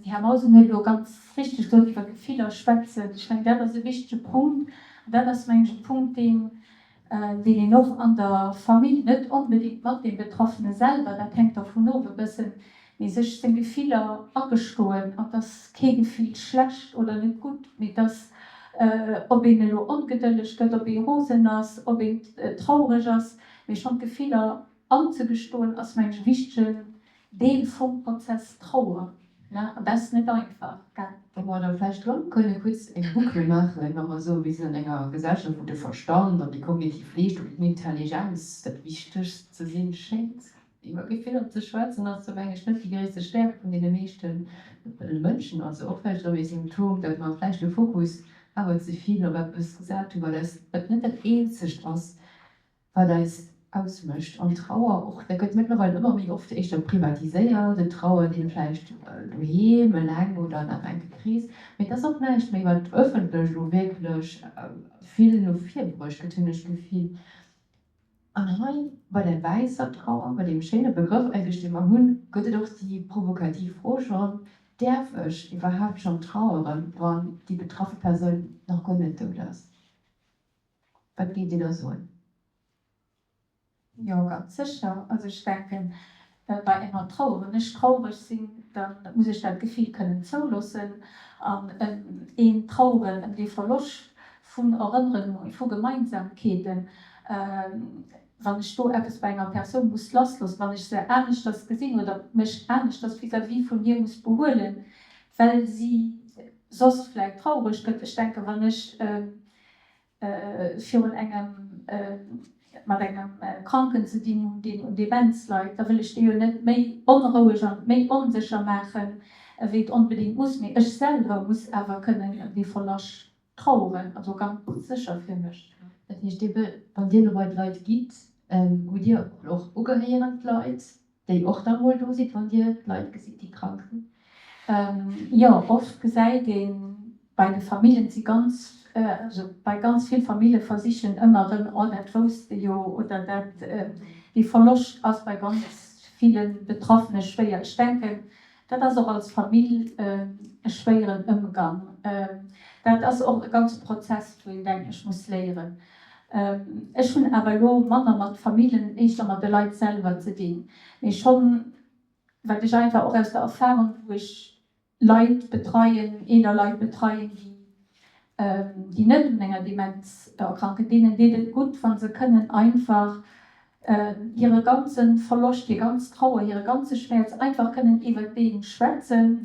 Speaker 3: Här Mausen huet elo ganz richteg gesot, iwwer Gefiller schwätzen. Ech mengen, dat ass e wichtege Punkt. An dat ass, mengen ech, e Punkt, deen, deen een och an der Famill, net onbedéngt mat deem Betraffene selwer, dat hänkt dervun of e bëssen, mee sech seng Gefiller agestoen. An et ass kee Gefill schlecht oder net gutt, mee et ass, ob een elo ongedëlleg gëtt, ob ee rosen ass, ob een traureg ass, mee schonn d'Gefiller Anzegestoen ass mengen ech e wichtegen Deel vum Prozess Trauer, ne? An dat ass net einfach, gell?
Speaker 1: Wa mer da vläicht erëm kënne kuerz eng Boucle maachen, wa mer soen, mir sinn an enger Gesellschaft, wou de Verstand an déi kognitiv Leeschtung, d'Intelligenz dat Wichtegst ze sinn schéngt. Iwwer Gefiller ze schwätzen ass do meng ech net déi gréisste Stäerkt vun deene meeschte Mënschen. Also och vläicht erëm ee Symptom, dat mer vläicht de Fokus awer ze vill op eppes gesat hunn, wat eis, wat net dat eenzegt ass, wat eis ausmécht. An Trauer och, dat gëtt mëttlerweil ëmmer méi oft éischter privatiséiert, et trauert een vläicht doheem, eleng oder an engem enke Krees, mee et ass och näischt méi, wat ëffentlech elo wierklech vill no vir bruecht gëtt, hunn ech d'Gefill. An hei bei der wäisser Trauer, bei deem schéine Begrëff eigentlech, dee mer hunn, gëtt et och déi provokativ Fro schonn, Däerf ech iwwerhaapt schonn traueren, wann déi betraffe Persoun nach guer net dout ass? Wat géift Dir da soen?
Speaker 3: Jo, ganz sécher. Also ech denken, bei enger Trauer, wann ech traureg sinn, da muss ech dat Gefill kënnen zouloossen an ëm een traueren, ëm dee Verloscht vun Erënnerungen, vu Gemeinsamkeeten. Wann ech do eppes bei enger Persoun muss lassloossen, wann ech se aneschters gesinn oder mech aneschters vis-à-vis vun hir muss behuelen, well si soss vläicht traureg gëtt. Ech denken, wann ech virun engem, mat engem Kranken ze dinn hunn, deen un Demenz leit, da wëll ech dee jo net méi onroueg an méi onsécher maachen, wéi et onbedéngt muss. Mee ech selwer muss awer kënnen ëm dee Verloscht traueren, also ganz sécher fir mech.
Speaker 1: Dat heescht, Dir, wann Dir elo bei d'Leit gitt, hutt Dir och ugehéierend Leit, Déi och da mol do sidd, wann Dir d'Leit gesitt, déi krank sinn?
Speaker 3: Jo, oft gesäit ee bei de Familljen, si ganz, also bei ganz vill Famillje versichen ëmmer erëm, oh dat wousst de jo oder dat, dee Verloscht ass bei ganz ville Betraffene schwéier. Ech denken, dat ass och als Famill e schwéieren Ëmgang. Dat ass och e ganze Prozess, wou een, denken ech, muss léieren. Ech hunn awer elo manner mat Famillen, éischter mat de Leit selwer ze dinn. Mee schonn, wat ech einfach och aus der Erfahrung, wou ech Leit betreien, eeler Leit betreien, déi, déi net un enger Demenz erkranken, deenen deet et gutt, wa se kënnen einfach hire ganze Verloscht, hir ganz Trauer, hire ganze Schmäerz einfach kënnen iwwert dee schwätzen.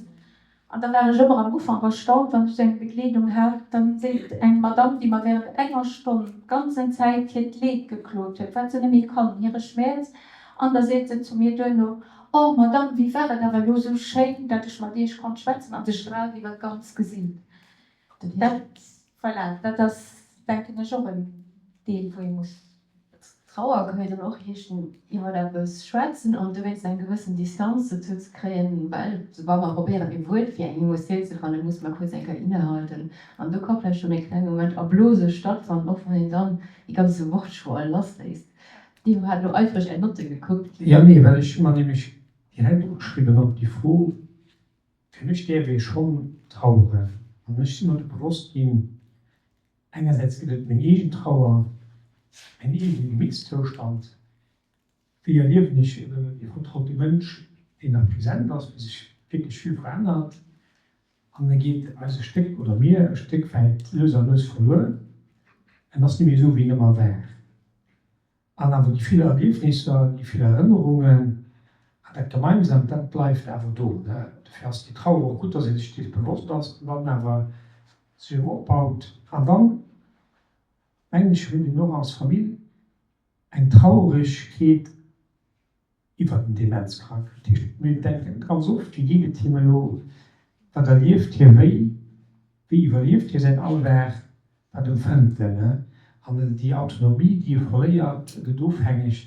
Speaker 3: An da war ech ëmmer am Ufank erstaunt, wann ech esou eng Begleedung hat, dann seet eng Madamm, déi mer während enger Stonn d'ganzen Zäit hiert Leed geklot huet, wat se net méi kann, hire Schmäerz. An da seet se zu mir duerno, Oh Madame, wéi war et awer elo esou schéin, dat ech mat Iech konnt schwätzen. An se straalt iwwer d'ganz Gesiit. Dat, voilà, dat ass, denken ech, och en Deel, wou ee muss.
Speaker 1: Trauer ka jo dann och heeschen, iwwer eppes schwätzen an dowéinst eng gewëssen Distanz dozou ze kréien, well soubal mer probéieren e Wuert fir eng Emotioun ze fannen, musse mer kuerz eng Kéier innehalten an do ka vläicht schonn e klenge Moment a Blose stattfannen, och wann een dann dee ganze Wortschwall lassléisst. Dir hat elo eifreg Är Notte gekuckt.
Speaker 4: Jo, nee, well ech hu mer nämlech direkt opgeschriwwen op déi Fro, fir mech däerf ee schonn traueren an ech si mer du bewosst ginn, Engersäits gëtt et meng eegen Trauer, mäin eegene Gemittszoustand, wéi erliewen ech e vertraute Mënsch, deen nach present ass, mee sech wierklech vill verännert, an e geet eis e Stéck, oder mir e Stéck wäit lues a lues verluer, en ass net méi esou wéi en ëmmer war. An awer déi vill Erliefnisser, déi vill Erënnerungen an dat Gemeinsamt, dat bleift awer do. Dofir ass déi Trauer och gutt, dass ee sech dees bewosst ass an dann awer sech erëm opbaut. An dann, mengen ech, huet een och als Famill eng Trauregkeet iwwer den Demenzkranken. Dat heescht, mir denken ganz oft, wéi geet et him elo, wat erlieft hie, wéi, wéi iwwerlieft hie säin Alldag, wat empfënnt en, an déi Autonomie, déi e verléiert, e gëtt ofhängeg,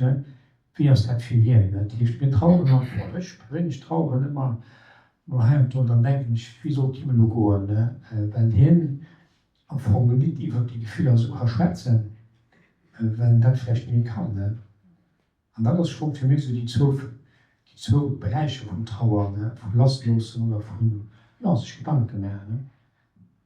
Speaker 4: wéi ass dat fir hien. Dat heescht, mir traueren am Fong, oder ech perséinlech traueren ëmmer mol hei an do, an dann denken ech, wéi soll et him elo goen, well hien am Fong nit iwwer déi Gefiller esou ka schwätzen, well en dat vläicht net méi kann. An dat ass schonn fir mech esou déi zwou, déi zwou Beräicher vum Trauern, ne, vu lassloossen oder vu, jo, sech Gedanke maachen, ne.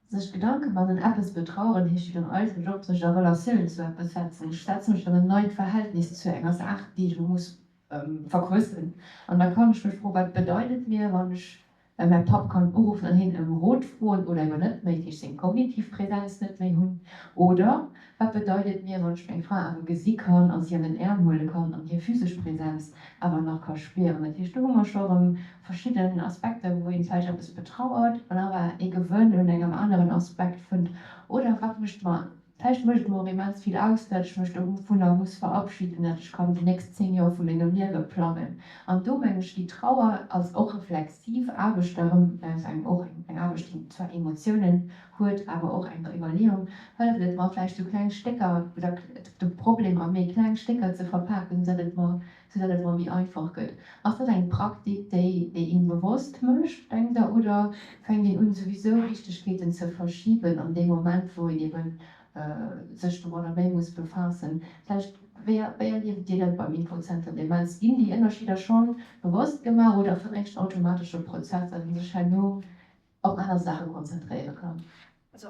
Speaker 1: Sech Gedanke maachen an eppes betraueren heescht jo dann eigentlech och sech a Relatioun zu eppes setzen. Ech setze mech dann en neit Verhältnis zu enger Saach, déi ech elo muss verquëssen. An da kann ech mech froen, wat bedeit et mir, wann ech Well mäi Papp kann uruffen an hien ëm Rot froen oder ebe net méi, dat heescht seng kognitiv Präsenz net méi hunn. Oder wat bedeit et mir, wann ech meng Fra awer gesi kann a si an den Äerm huele kann an hir physesch Präsenz awer nach ka spieren. Dat heescht, do hu mer scho erëm verschidden Aspekter, wou een vläicht eppes betrauert an awer ee Gewënn un engem aneren Aspekt fënnt. Oder wat mécht mer Vläicht mécht et mer och immens vill aus, dat ech mech dovunner muss verabschieden, dat ech kann déi nächst 10 Joer vu mengem Liewe plangen. An do mengen ech, déi Trauer als och reflexiv Aarbecht erëm, also eng och eng Aarbecht, déi zwar Emotiounen huet, awer och eng Iwwerleeung, hëlleft et mer vläicht sou kleng Stécker oder de Problem a méi kleng Stécker ze verpaken, soudatt et mer soudatt et mer méi einfach gëtt. Ass dat eng Praktik, déi déi een bewosst mécht, denkt Der, oder fänkt een un souwisou Wichtegkeeten ze verschiben an deem Moment, wou een eben sech domadder méi muss befaassen? Vläicht, wéi wéi erlieft Dir dat beim Infozenter Demenz? Ginn déi Ënnerscheeder schonn bewosst gemaach oder ass dat éischt en automatesche Prozess, datt ee sech herno op aner Saache konzentréiere kann?
Speaker 2: Also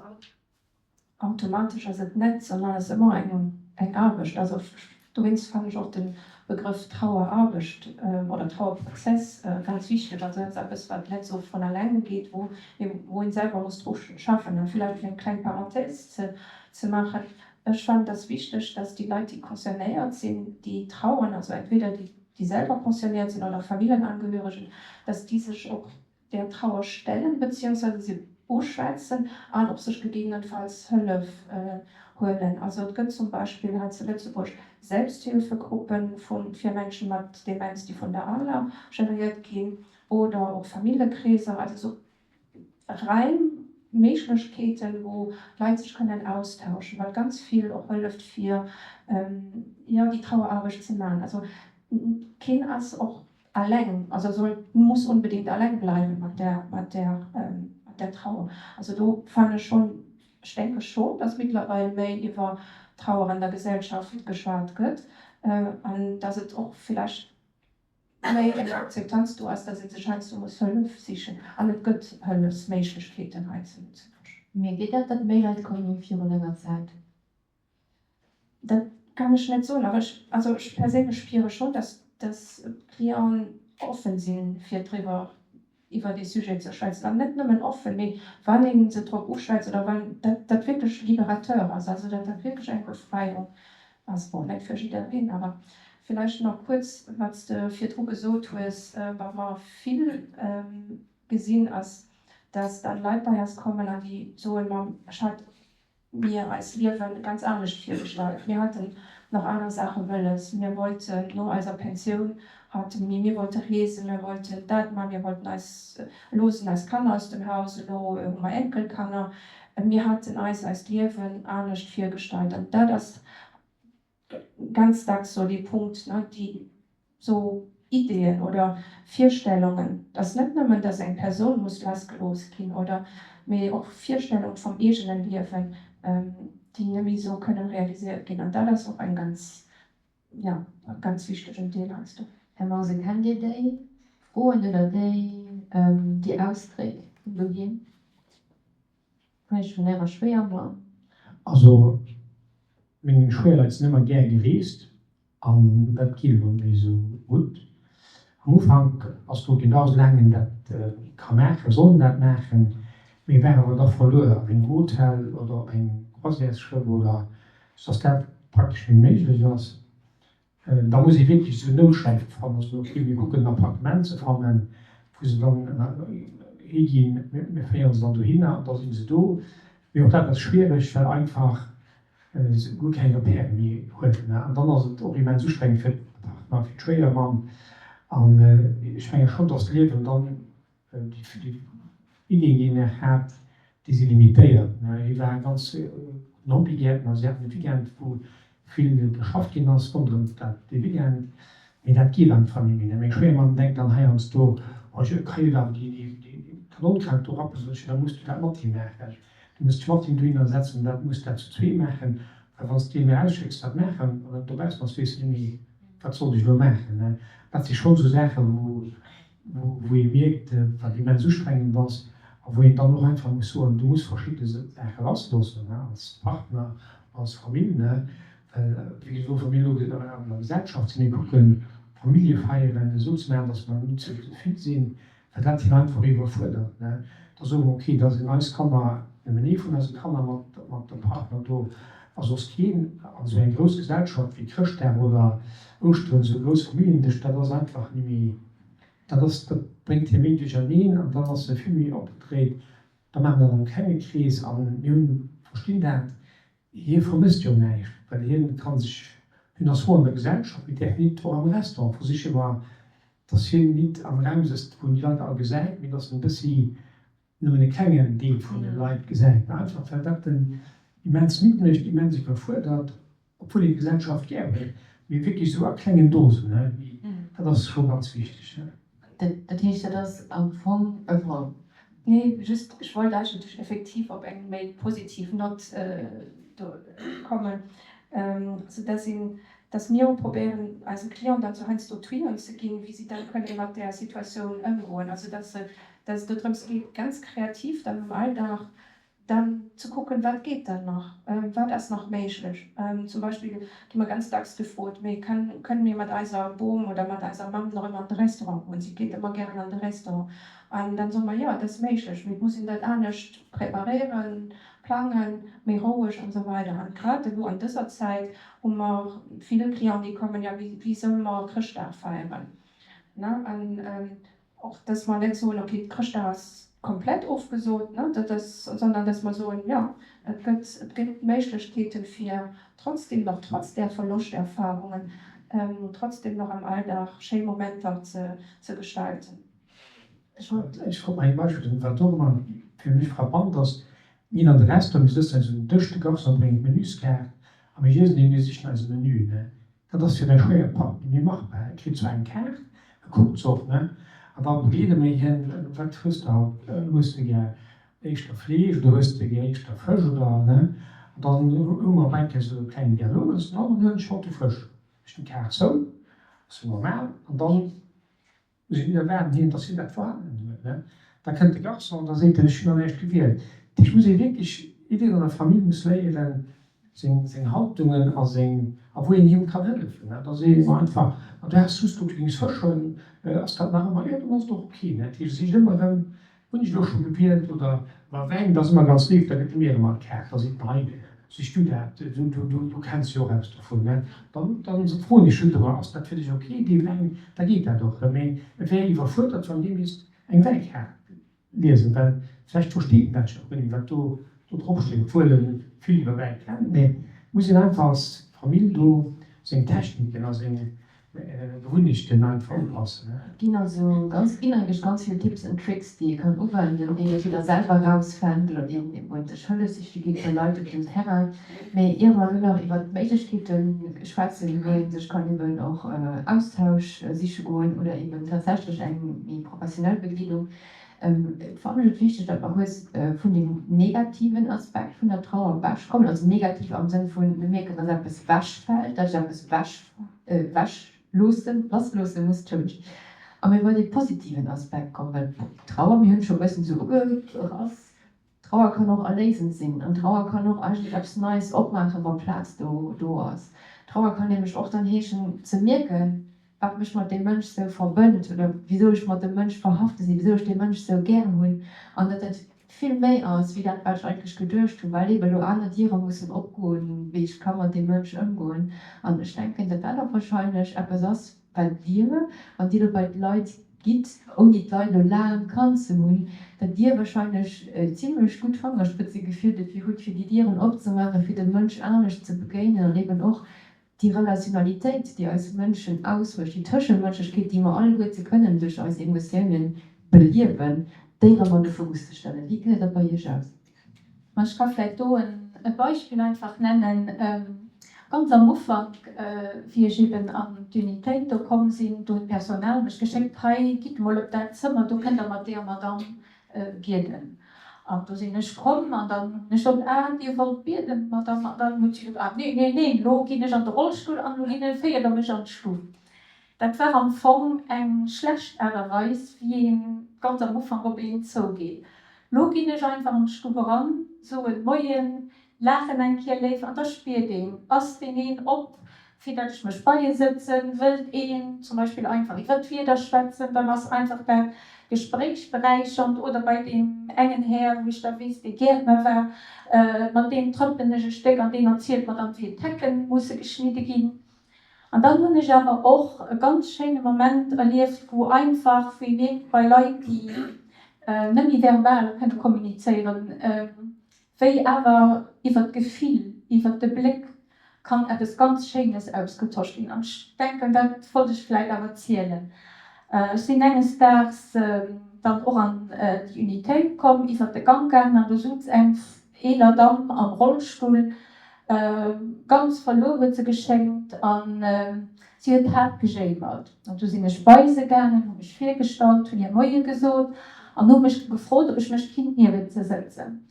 Speaker 2: Automatesch ass et net, sondern ass ëmmer eng eng Aarbecht. Also dowéinst fannen ech och de Begrëff Traueraarbecht oder Trauerprozess ganz wichteg. Also dat ass eppes, wat net esou vun alleng geet, wou ee wou een selwer muss dru schaffen. An villäicht fir eng kleng Parenthèse ze ze maachen, Ech fannen et ass wichteg, dass déi Leit, déi concernéiert sinn, déi trauern, also entweder déi déi selwer concernéiert sinn oder Familljenangehörigen, dass déi sech och der Trauer stellen beziehungsweise se uschwätzen an och sech gegebenenfalls Hëllef huelen. Also et gëtt zum Beispill hei zu Lëtzebuerg Selbsthilfegruppen vu fir Menschen mat Demenz, déi vun der ALA geréiert ginn, oder och Famillekreeser, also esou Räim, Méiglechkeeten, wou d'Leit sech kënnen austauschen, wat ganz vill och hëlleft fir jo déi Traueraarbecht ze maachen. Also keen ass och Alleng, also soll, muss unbedingt alleng bleiwen mat där, mat där, mat där Trauer. Also do fannen ech schon, ech denke schon, dass mittlerweil méi iwwer Trauer an der Gesellschaft geschwat gëtt an dass et och villäicht méi eng Akzeptanz do ass, dass ee sech heiansdo muss Hëllef sichen. An et gëtt Hëllefsméiglechkeeten hei zu Lëtzebuerg.
Speaker 1: Mierkt Dir dat, datt méi Leit kommen wéi virun enger Zäit?
Speaker 2: Dat kann ech net soen, awer ech, also ech perséinlech spiere schonn, dass dass d'Clienten offen sinn, fir driwwer, iwwer dee Sujet ze schwätzen. An net nëmmen offen, mee wann ee se drop uschwätzt oder wann dat dat wierklech libérateur ass, also dat dat wierklech eng Befreiung ass. Bon, net fir jiddereen, awer villäicht nach kuerz, wat s de virdru gesot hues, wat mer vill gesinn, ass, dass dann Leit bei eis kommen an déi soen, ma ech hat mir eis Liewen ganz anescht virgestallt. Mir haten nach aner Saache wëlles. Mir wollten no eiser Pensioun hate mir, mir wollte reesen, mir wollten dat man, mir wollten eis, elo sinn eis Kanner aus dem Haus, elo hu mer Enkelkanner, mir haten eis eist Liewen anescht virgestallt an dat ass ganz dacks sou dee Punkt, ne, déi sou Ideeën oder Virstellungen, dass net nëmmen, dass eng Persoun muss lassgelooss ginn oder, mee och Virstellung vum eegenen Liewen, déi net méi sou kënnen realiséiert ginn an dat ass och eng ganz, jo, e ganz wichtegen Deel heiansdo.
Speaker 1: Här Mause, kennt Dir déi Froen oder déi, déi Ausdréck vun doheem? Vläicht vun Ärer Schwéiermamm?
Speaker 4: Also meng Schwéierleit sinn ëmmer gär gereest an dat geet elo net méi esou gutt. Am Ufank ass gesot ginn, dach soulaang en dat ka maachen, soll en dat maachen, mee war awer da verluer an engem Hotel oder op engem Croisièresschëff oder sou dass dat praktesch net méi méiglech ass. Da muss ee wierklech esou Noutschläife fannen, also ok, mir kucken en Appartement ze fannen, wou se dann higinn, mir féiere se dann dohinner an da si se do. Mee och dat ass schwiereg, well einfach se guer keng Repèrë méi huet. An dann ass et och immens ustrengend fir d'Partner, fir d'Schwéiermamm. An ech menge schonn, datt d'Liewen dann Déi Iddien, déi en nach hat, déi si limitéiert. Hie war e ganz gudden Hobbygäertner. Si haten e Weekend, wou vill geschafft ginn ass ronderëm dat dee Weekend. Mee dat geet einfach net méi. Meng Schwéiermamm denkt dann heiansdo, Oh, ech ka jo awer déi dat do rappen. Sot ech, Jo, da muss du dat mat him maachen. Du muss dech mat him dohinner setzen an dat muss dat zu zwee maachen. Well wann s de hien erausschécks dat maachen an en dobaussen ass, weess en net méi, wat sollt ech elo maachen. Dat si schonn esou Saachen, wou wou ee mierkt, wat immens ustrengend ass a wou een dann och einfach muss soen, du muss verschidde Saache lassloossen als Partner, als Famill, well wéi gesot, wa mir elo an der Gesellschaft sinn, mir kucken Familljefeieren esou ze maachen, datt mer net zu vill sinn, well dat hien einfach iwwerfuerdert. Da soe mer, okay, da sinn eis Kanner, nëmmen ee vun eise Kanner mat dem Partner do a soss keen. An esou eng grouss Gesellschaft wéi Chrëschtdag oder Ouschteren, esou e grouss Familljendësch, dat ass einfach net méi Dat ass, dat bréngt hie méi duercherneen an dann ass e vill méi opgedréit. Da maache mer dat am klenge Krees a mir hunn, verstinn dat, hie vermësst jo näischt, well hien ka sech, hien ass frou an der Gesellschaft, mee däerf nit och am Restaurant versiche mer, dass hien nit am Raum sëtzt, wou en déi Leit all gesäit, mee dass en e bëssi nëmmen e klengen Deel vun de Leit gesäit, einfach well dat en immens midd mécht, immens iwwerfuerdert, obwuel een d'Gesellschaft gär huet, mee wierklech esou a klengen Dosen, dat ass scho ganz wichteg.
Speaker 1: Dat heescht, dat ass am Fong e Vol.
Speaker 2: Nee, just, ech wollt eigentlech effektiv op eng méi positiv Nott do kommen, also dass een, dass mir och probéieren, eise Clienten dann sou heiansdo Tuyauxen ze ginn, wéi si dann kënnen mat där Situatioun ëmgoen, also dass se dass et do drëms geet, ganz kreativ dann am Alldag dann ze kucken, wat geet dann nach, wat ass nach méiglech. Zum Beispill gi mer ganz dacks gefrot, mee kënnen mir mat eiser Bom oder mat eiser Mamm nach ëmmer an de Restaurant goen, si geet ëmmer gären an de Restaurant. An dann soe mer, jo, et ass méiglech, mee et muss een dat anescht preparéieren, plangen, méi roueg an esou weider. An grad elo an dëser Zäit hu mer vill Clienten, déi kommen, jo, wéi solle mer Chrëschtdag feieren? An Och dass mer net soen, okay, Chrëschtdag ass komplett ofgesot, ne, dat ass, sondern dass mer soen, jo, et gëtt, et gëtt Méiglechkeeten, fir trotzdem nach, trotz där Verloschterfahrungen, trotzdem nach am Alldag schéi Momenter ze, ze gestalten.
Speaker 4: Ech wollt, ech wollt nach ee Beispill soen, wat och ëmmer fir mech frappant ass, Mir ginn an de Restaurant, mir sëtzen eis un den Dësch, de Garçon bréngt d'Menüskaart a mir liesen deen, mir sichen eise Menü, ne. Dat ass fir mäi Schwéierpapp net méi machbar. E kritt zwar eng Kaart, e kuckt se och, ne, an da begleede mir hien, Wat hues de haut? Hues de gär éischter Fleesch oder hues de gär éischter Fësch oder, ne? An dann hu mer op eng Kéier esou e klengen Dialog an ech soen, Oh, dann huelen ech haut de Fësch. Ech den d'Kaart zou, ass jo normal, an dann Muss een net erwaarden hien, dass hien dat Verhalen huet, ne? Da kënnt de Garçon, da seet en, ech hunn nach näischt gewielt. Dat heescht, muss ee wierklech, jiddereen an der Famill muss léieren, seng, seng Haltungen a seng, a wou een him kann hëllefen, ne? Da seet een einfach, ma du has just gesot, du géings Fësch huelen, ass dat nach ëmmer? Jo, dann ass et och ok, ne? Dat heescht, e sicht ëmmer erëm, Hunn ech elo scho gewielt oder? Mä Wäin, dat ass ëmmer ganz léif, da gëtt e mir ëmmer d'Kaart, da seet en, hei, sich du dat, du, du, du, du kenns jo och eppes dovun, ne? Dann, dann froen ech just ëmmer, ass dat fir dech ok, dee Wäin? Da geet dat och, ne? Mee et wär iwwerfuerdert, wann hie misst eng Wäikaart liesen, well vläicht versteet en dat jo och guer net, wat do, do drop steet, obwuel e vill iwwer Wäi kennt. Mee et muss een einfach als Famill do. Seng Techniken a seng Gewunnechten einfach upassen.
Speaker 1: Et ginn also ganz, ginn eigentlech ganz vill Tips and Tricks, déi ee kann uwenden, déi een entweder selwer erausfennt oder déi een, wou een sech Hëllef siche geet bei Leit op dem Terrain. Mee ier mer elo nach iwwert d'Méiglechkeete schwätzen, wou ee sech kann eben och Austausch siche goen oder eben tatsächlech eng méi professionell Begleedung, Fannen ech et wichteg, datt mer kuerz vun dem negativen Aspekt vun der Trauer ewechkommen, also negativ am Sënn vun, mir mierken, datt eppes ewechfält, datt ech eppes ewech ewechloossen, lassloosse muss, Entschëllegt, a mir bei dee positiven Aspekt kommen, well d'Trauer, mir hunn et scho e bëssen esou ugerass, Trauer kann och erléisend sinn an Trauer kann och eigentlech eppes Neies opmaachen, wa Plaz do do ass. Trauer kann nämlech och dann heeschen, ze mierken, wat mech mat deem Mënsch sou verbënnt oder wisou ech mat dem Mënsch verhafte sinn, wisou ech dee Mënsch sou gär hunn an datt dat vill méi ass wéi dat, wat ech eigentlech geduecht hunn, well eeben elo aner Diere mussen opgoen, wéi ech ka mat deem Mënsch ëmgoen. An ech denken, datt dat och wahrscheinlech eppes ass, Wat Dir, wann Dir elo bei d'Leit gitt, ouni d'Leit elo laang kannt ze hunn, datt Dir wahrscheinlech zimlech gutt Fangerspëtzegefill dofir hutt, fir déi Dieren opzemaachen, fir dem Mënsch anescht ze begéinen an eben och déi Relationalitéit, déi eis Mënschen ausmécht, déi Tëschemënschlechkeet, déi mer alleguerte kënnen duerch eis Emotiounen beliewen, déi erëm an de Fokus ze stellen. Wéi gesäit dat bei Iech aus?
Speaker 3: Ma ech ka vläicht do e Beispill einfach nennen. Ganz am Ufank, wéi ech eben an d'Unitéit do komm sinn, do huet d'Personal mech geschéckt, Hei, gitt mol op dat Zëmmer, do kënnt Der mat deeër Madamm bieden. An do sinn ech komm an dann hunn ech gesot, Ah, Dir wollt bieden, Madamm? An dann huet si gesot, Ah, nee, nee, neen, elo ginn ech an de Rollstull an elo ginn ech, féiert Der mech an d'Stuff. Dat war am Fong eng schlecht Aart a Weis, wéi een ganz am Ufank op een zougeet. Lo ginn ech einfach an d'Stuff eran, soen Moien, laachen eng Kéier léif an da spiert een, ass deen een op, fir dat ech mech bei e sëtzen, wëllt een zum Beispill einfach iwwer d'Wieder schwätzen, dann ass einfach dat Gespréich beräichernd. Oder bei deem engen Här, wou ech da weess, dee Gäertner war, mat deem trëppelen ech e Stéck an deen erzielt mer dann, wéi d'Hecken musse geschnidde ginn. An dann hunn ech awer och e ganz schéine Moment erlieft, wou einfach, wou ee mierkt bei Leit, déi net méi verbal kënne kommunizéieren, wéi awer iwwer d'Gefill, iwwer de Bléck kann eppes ganz Schéines ausgetosch ginn. An ech denken, dat wollt ech vläicht awer zielen. Ech sinn enges Daags dann och an déi Unitéit komm, iwwer de Gank gaangen an do sutz eng eeler Damm am Rollstull, Ganz verluer huet se geschéngt an si huet haart gejéimert. An du sinn ech bei se gaangen, hu mech virgestallt, hunn hir Moie gesot an hu mech gefrot, ob ech mech kinnt niewent se sëtzen.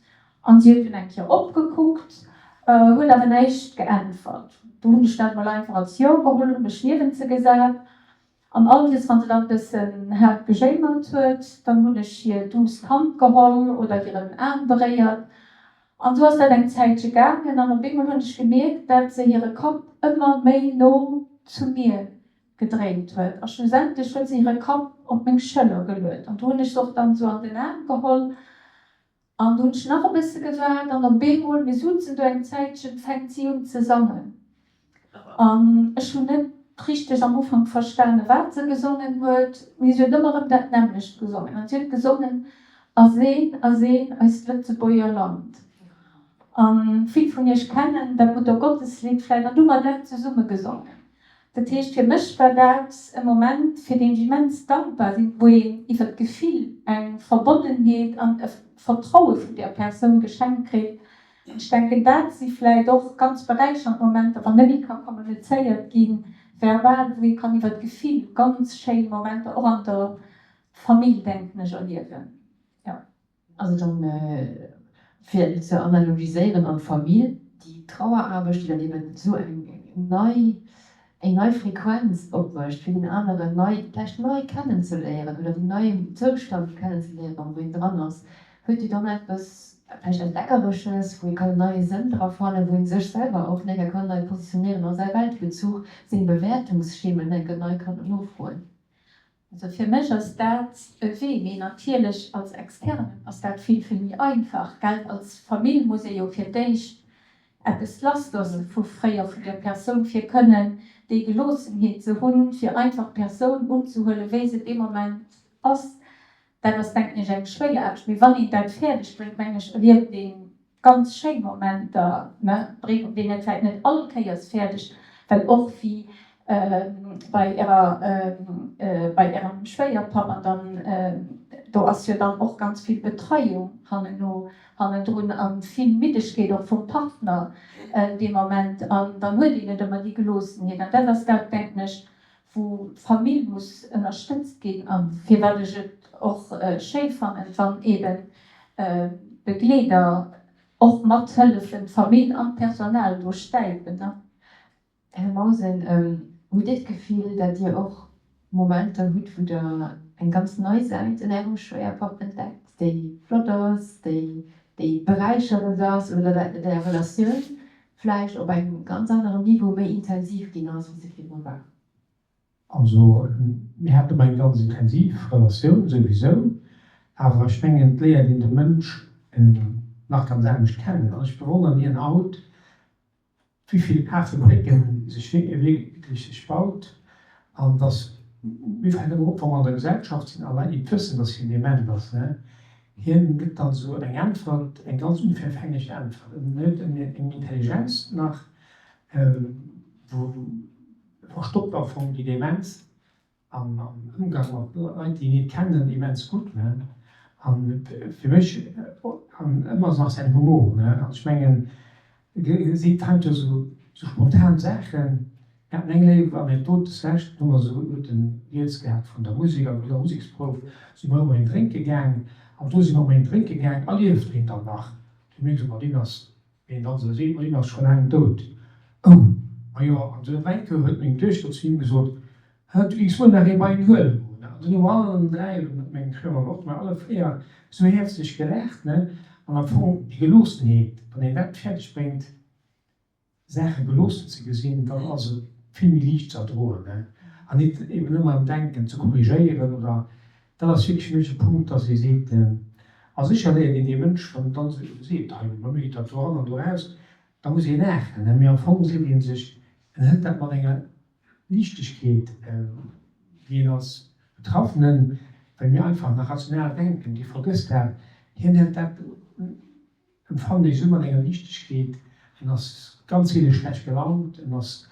Speaker 3: An si huet dunn eng Kéier opgekuckt, huet awer näischt geäntwert. Du hunn ech dat mol einfach als Jo geholl, hu mech niewent se gesat An all Kees, wann se dann e bëssen haart gejéimert huet, dann hunn ech hir duuss d'Hand geholl oder hiren Aarm beréiert. An esou ass dat eng Zäitche gaangen an op eemol hunn ech gemierkt, dat se hire Kapp ëmmer méi no zu mir gedréint huet. A schlussendlech huet se hire Kapp op meng Schëller geluet. An do hunn ech se och dann esou an den Aarm geholl. An du hunn ech nach e bësse gewaart an op eemol, mir sutzen do eng Zäitchen, fänkt si un ze sangen. An ech hunn net richteg am Ufank verstane wat se gesongen huet, mee si huet ëmmer erëm dat nämmlecht gesongen. An si huet gesongen, A seen, a seen eist Lëtzebuerger Land. A vill vun iech kennen dat Muttergotteslidd vläicht. An du hu mer dat zesumme gesongen. Dat heescht, fir mech war dat e Moment, fir deen ech immens dankbar sinn, wou een iwwer d'Gefill eng Verbonnenheet an e Vertraue vun där Persoun geschenkt kritt. An ech denken, dat si vläicht och ganz beräichernd Momenter, wann net méi ka kommunizéiert ginn, verbal, wou ee kann iwwer d'Gefill ganz schéin Momenter och an der Famill, denken ech, erliewen. Jo.
Speaker 1: Also dann, fir ze analogiséieren an d'Famill, déi Traueraarbecht, déi dann eben esou eng nei, eng nei Frequenz opmécht, fir deen aneren nei, vläicht nei kennenzeléieren oder deen neien Zoustand kennenzeléieren, wou een dran ass, huet jo dann eppes vläicht Entdeckeresches, wou ee kann en neie Sënn dra fannen, wou ee sech selwer och nénger kann nei positionéieren a säi Weltbezuch, seng Bewäertungsschemen enke nei kann nofroen.
Speaker 3: Also fir mech ass dat e Wee, mee natierlech als Externen ass dat vill, vill méi einfach, gell. Als Famill muss ee jo fir d'éischt eppes lassloosse vu fréier, vun der Persoun, fir kënnen déi Geloossenheet ze hunn, fir einfach d'Persoun unzehuelen, wéi se dee Moment ass. Dat ass, denken ech, eng schwéier Aarbecht, mee wann een dat fäerdeg bréngt, mengen ech, erlieft ee ganz schéi Momenter. Mä bréngt een et vläicht net all Kéiers fäerdeg. Well och wéi bei Ärer, bei Ärem Schwéierpapp, an dann do ass jo dann och ganz vill Betreiung hanneno, hannendrun a vill Middegkeet och vum Partner dee Moment, an dann huet een net ëmmer déi Geloossenheet. An dat ass dat, denken ech, wou d'Famill muss ënnerstëtzt ginn a firwat ech et och schéi fannen, wann eeben d'Begleeder och mathëllefen, d'Famill an d'Personal do stäipen.
Speaker 1: Här Mausen, hutt Dir d'Gefill, datt Dir och Momenter hutt, wou Der eng ganz nei Säit un Ärem Schwéierpapp entdeckt, déi flott ass, déi déi beräicherend ass oder datt Är Relatioun vläicht op engem ganz aneren Niveau méi intensiv ginn ass, wéi se virdru war?
Speaker 4: Also mir haten ëmmer eng ganz intensiv Relatioun souwisou, awer ech mengen, et léiert een de Mënsch nach ganz anescht kennen an ech bewonneren hien haut, wéi vill Afebrécken sech wierklech sech baut an dass, mir fält ëmmer op, wa mer an der Gesellschaft sinn a Leit nit wëssen, dass hien dement ass, ne, hien gëtt dann esou eng Äntwert, eng ganz unverfänglech Äntwert. En huet eng Intelligenz nach, wou verstoppt am Fong déi Demenz. Am Ëmgang mat Leit, déi een nit kennen, immens gutt, ne? An fir mech, an ëmmer nach säin Humor, ne? An ech mengen, e seet heiansdo esou spontan Saachen. Mir haten eng léif Anekdot des Lescht, hu mer esou, huet en rieds gehat vun der Musek an vun der Museksprouf, si mer ëmmer een drénke gaang, an do si mer ëmmer een drénke gaang, a lieft deen dann nach? Du hu mir gesot, ma deen ass Wéi een dann esou seet, ma deen ass scho laang dout. Oh, majo, an esou eng Kéier huet meng Duechter zu him gesot, Hä, du géings wuel nach ee bei en huele goen, ne? An dunn hu mer allen 3, meng Schwéiermamm och, mer alle 4 esou häerzlech gelaacht, ne? An am Fong déi Geloossenheet, wann een dat fäerdeg bréngt, Saache geloossen ze gesinn, dann ass et vill méi liicht ze erdroen, ne? An nit eben ëmmer am Denken ze korrigéieren oder, dat ass wierklech fir mech e Punkt, dass ee seet, a sécher léiert een dee Mënsch, wann en dann esou seet, hei bei mir geet dat do eran an do eraus, da muss ee laachen, ne? Mee am Fong seet ee sech, en hëlt dat mat enger Liichtegkeet, déi een als Betraffenen, well mir einfach nach rational denken, dee vergësst dat, hien hëlt dat Empfannen ech esou mat enger Liichtegkeet. En ass ganz seele schlecht gelaunt, en ass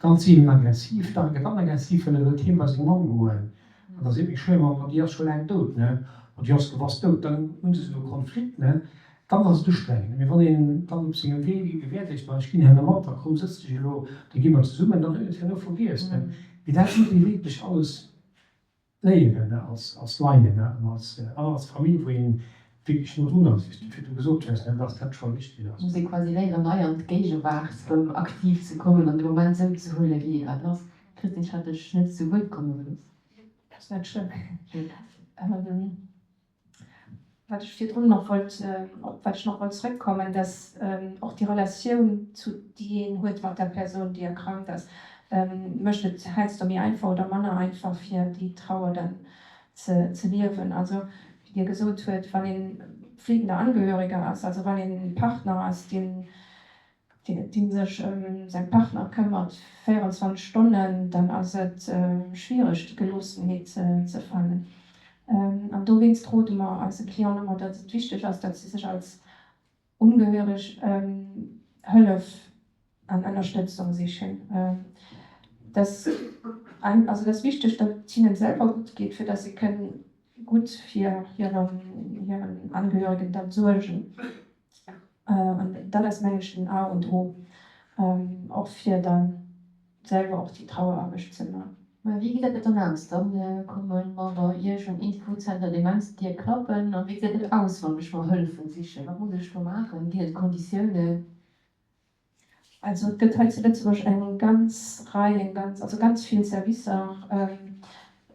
Speaker 4: ganz seelen aggressiv, dach e gëtt dann aggressiv, well e wëllt heem bei seng Mamm goen. An da seet meng Schwéiermamm, ma déi ass scho laang dout, ne? Ma déi ass gewass dout. Dann hunn se esou e Konflikt, ne? Dann ass et ustrengend. Mee wann een dann op sengem Wee gewäert léisst, ma ech ginn herno mat, da komm sëtz dech elo, da gi mer zesummen, dann huet en et herno vergiess, ne? Mee dat muss ee wierklech alles Léieren als Laien an als Famill, wou een wierklech no drun ass, wéi s du virdu gesot hues, dass dat scho wichteg ass.
Speaker 1: Muss ee quasi léieren, nei an d'Géigewaart erëm aktiv ze kommen an de Moment esou ze huelen, wéi e grad ass. Christine, ech hat dech net zu Wuert komme gelooss.
Speaker 2: Ass net schlëmm. Wat ech virdrun nach wollt, op wat ech nach wollt zrëckkommen, dass och déi Relatioun zu, déi een huet mat der Persoun, déi erkrankt ass, mécht et heiansdo méi einfach oder manner einfach, fir déi Trauer dann ze ze liewen. Also, wéi Dir gesot huet, wann ee pflegender Angehöriger ass, also wann een e Partner ass, deen, dee sech ëm säi Partner këmmert 24 Stonnen, dann ass et schwiereg déi Geloossenheet ze fannen. An dowéinst rode mer eise Clienten ëmmer, datt et wichteg ass, datt si sech als Ugehörig Hëllef an Ënnerstëtzung sichen. Dat also et ass wichteg, datt et hinnen selwer gutt geet, fir datt si kënnen gutt fir hiren Angehörigen dann suergen. An dat ass, mengen ech, den A und O, och fir da selwer och déi Traueraarbecht ze man.
Speaker 1: Mä wéi gesäit dat dann aus? Da komme mer bei Iech um Infozenter Demenz d'Dier klappen. A wéi gesäit dat aus, wann ech mer Hëllefen sichen? Wat muss ech do maachen? Ginn et Konditiounen?
Speaker 2: Also et gëtt hei zu Lëtzebuerg eng ganz Rei, eng ganz, also ganz vill Servicer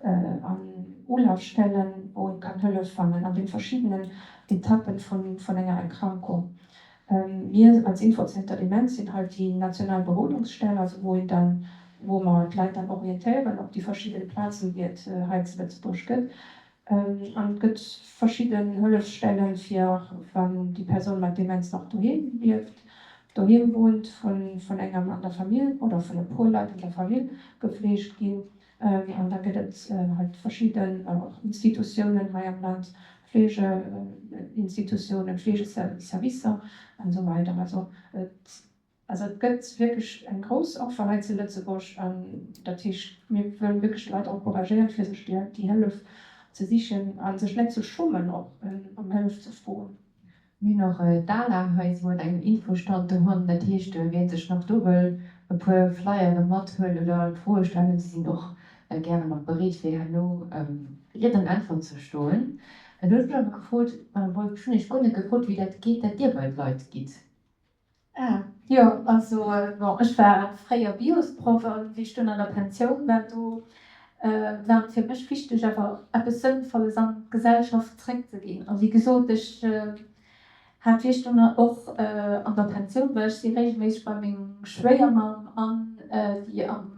Speaker 2: an Ulafstellen, wou ee kann Hëllef fannen an de verschiddenen Etappen vun enger Erkrankung. Mir als Infozenter Demenz sinn halt déi national Berodungsstell, also wou een dann, wou mer d'Leit dann orientéieren op déi verschidden Plazen, déi et hei zu Lëtzebuerg gëtt. An et gëtt verschidden Hëllefsstellen, fir wann déi Persoun mat Demenz nach doheem lieft, doheem wunnt, vun engem an der Famill oder vun e puer Leit an der Famill gefleegt ginn. An da gëtt et halt verschidden och Institutiounen hei am Land, Fleegeinstitutiounen, Fleegeservicer an esou weider. Also et. Also et gëtt wierklech eng grouss Offer hei zu Lëtzebuerg an dat heescht, mir wëllen wierklech d'Leit encouragéieren, fir sech déi Hëllef ze sichen a sech net ze schummen och ëm Hëllef ze froen.
Speaker 1: Mir hunn och d'ALA hei si mat engem Infostand dohann. Dat heescht, wien sech nach do wëll e puer Flyere mathuelen oder Froe stellen, si sinn och gären nach bereet fir herno Ried an Äntwert ze stoen. Elo hunn ech mech awer gefrot, Madame Wolff, ech hunn Iech guer net gefrot, wéi dat geet, dat Dir bei d'Leit gitt.
Speaker 3: Ah jo, also bon, ech war fréier Biosproff an wéi ech dunn an der Pensioun war, do war et fir mech wichteg awer eppes Sënnvolles an d'Gesellschaft zréckzeginn. A wéi gesot, ech hat wéi ech dunn och an der Pensioun war, ech si regelméisseg bei meng Schwéiermamm an déi am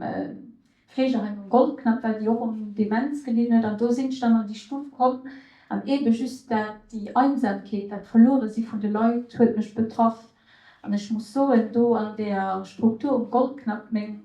Speaker 3: Fleegeheim um Goldknapp war, déi och un Demenz gelidden huet, an do sinn ech dann an déi Stuff komm, an eebe just dat, déi Einsamkeet, dat Verlueresi vun de Leit huet mech betraff. An ech muss soen, do an där Struktur um Goldknapp, meng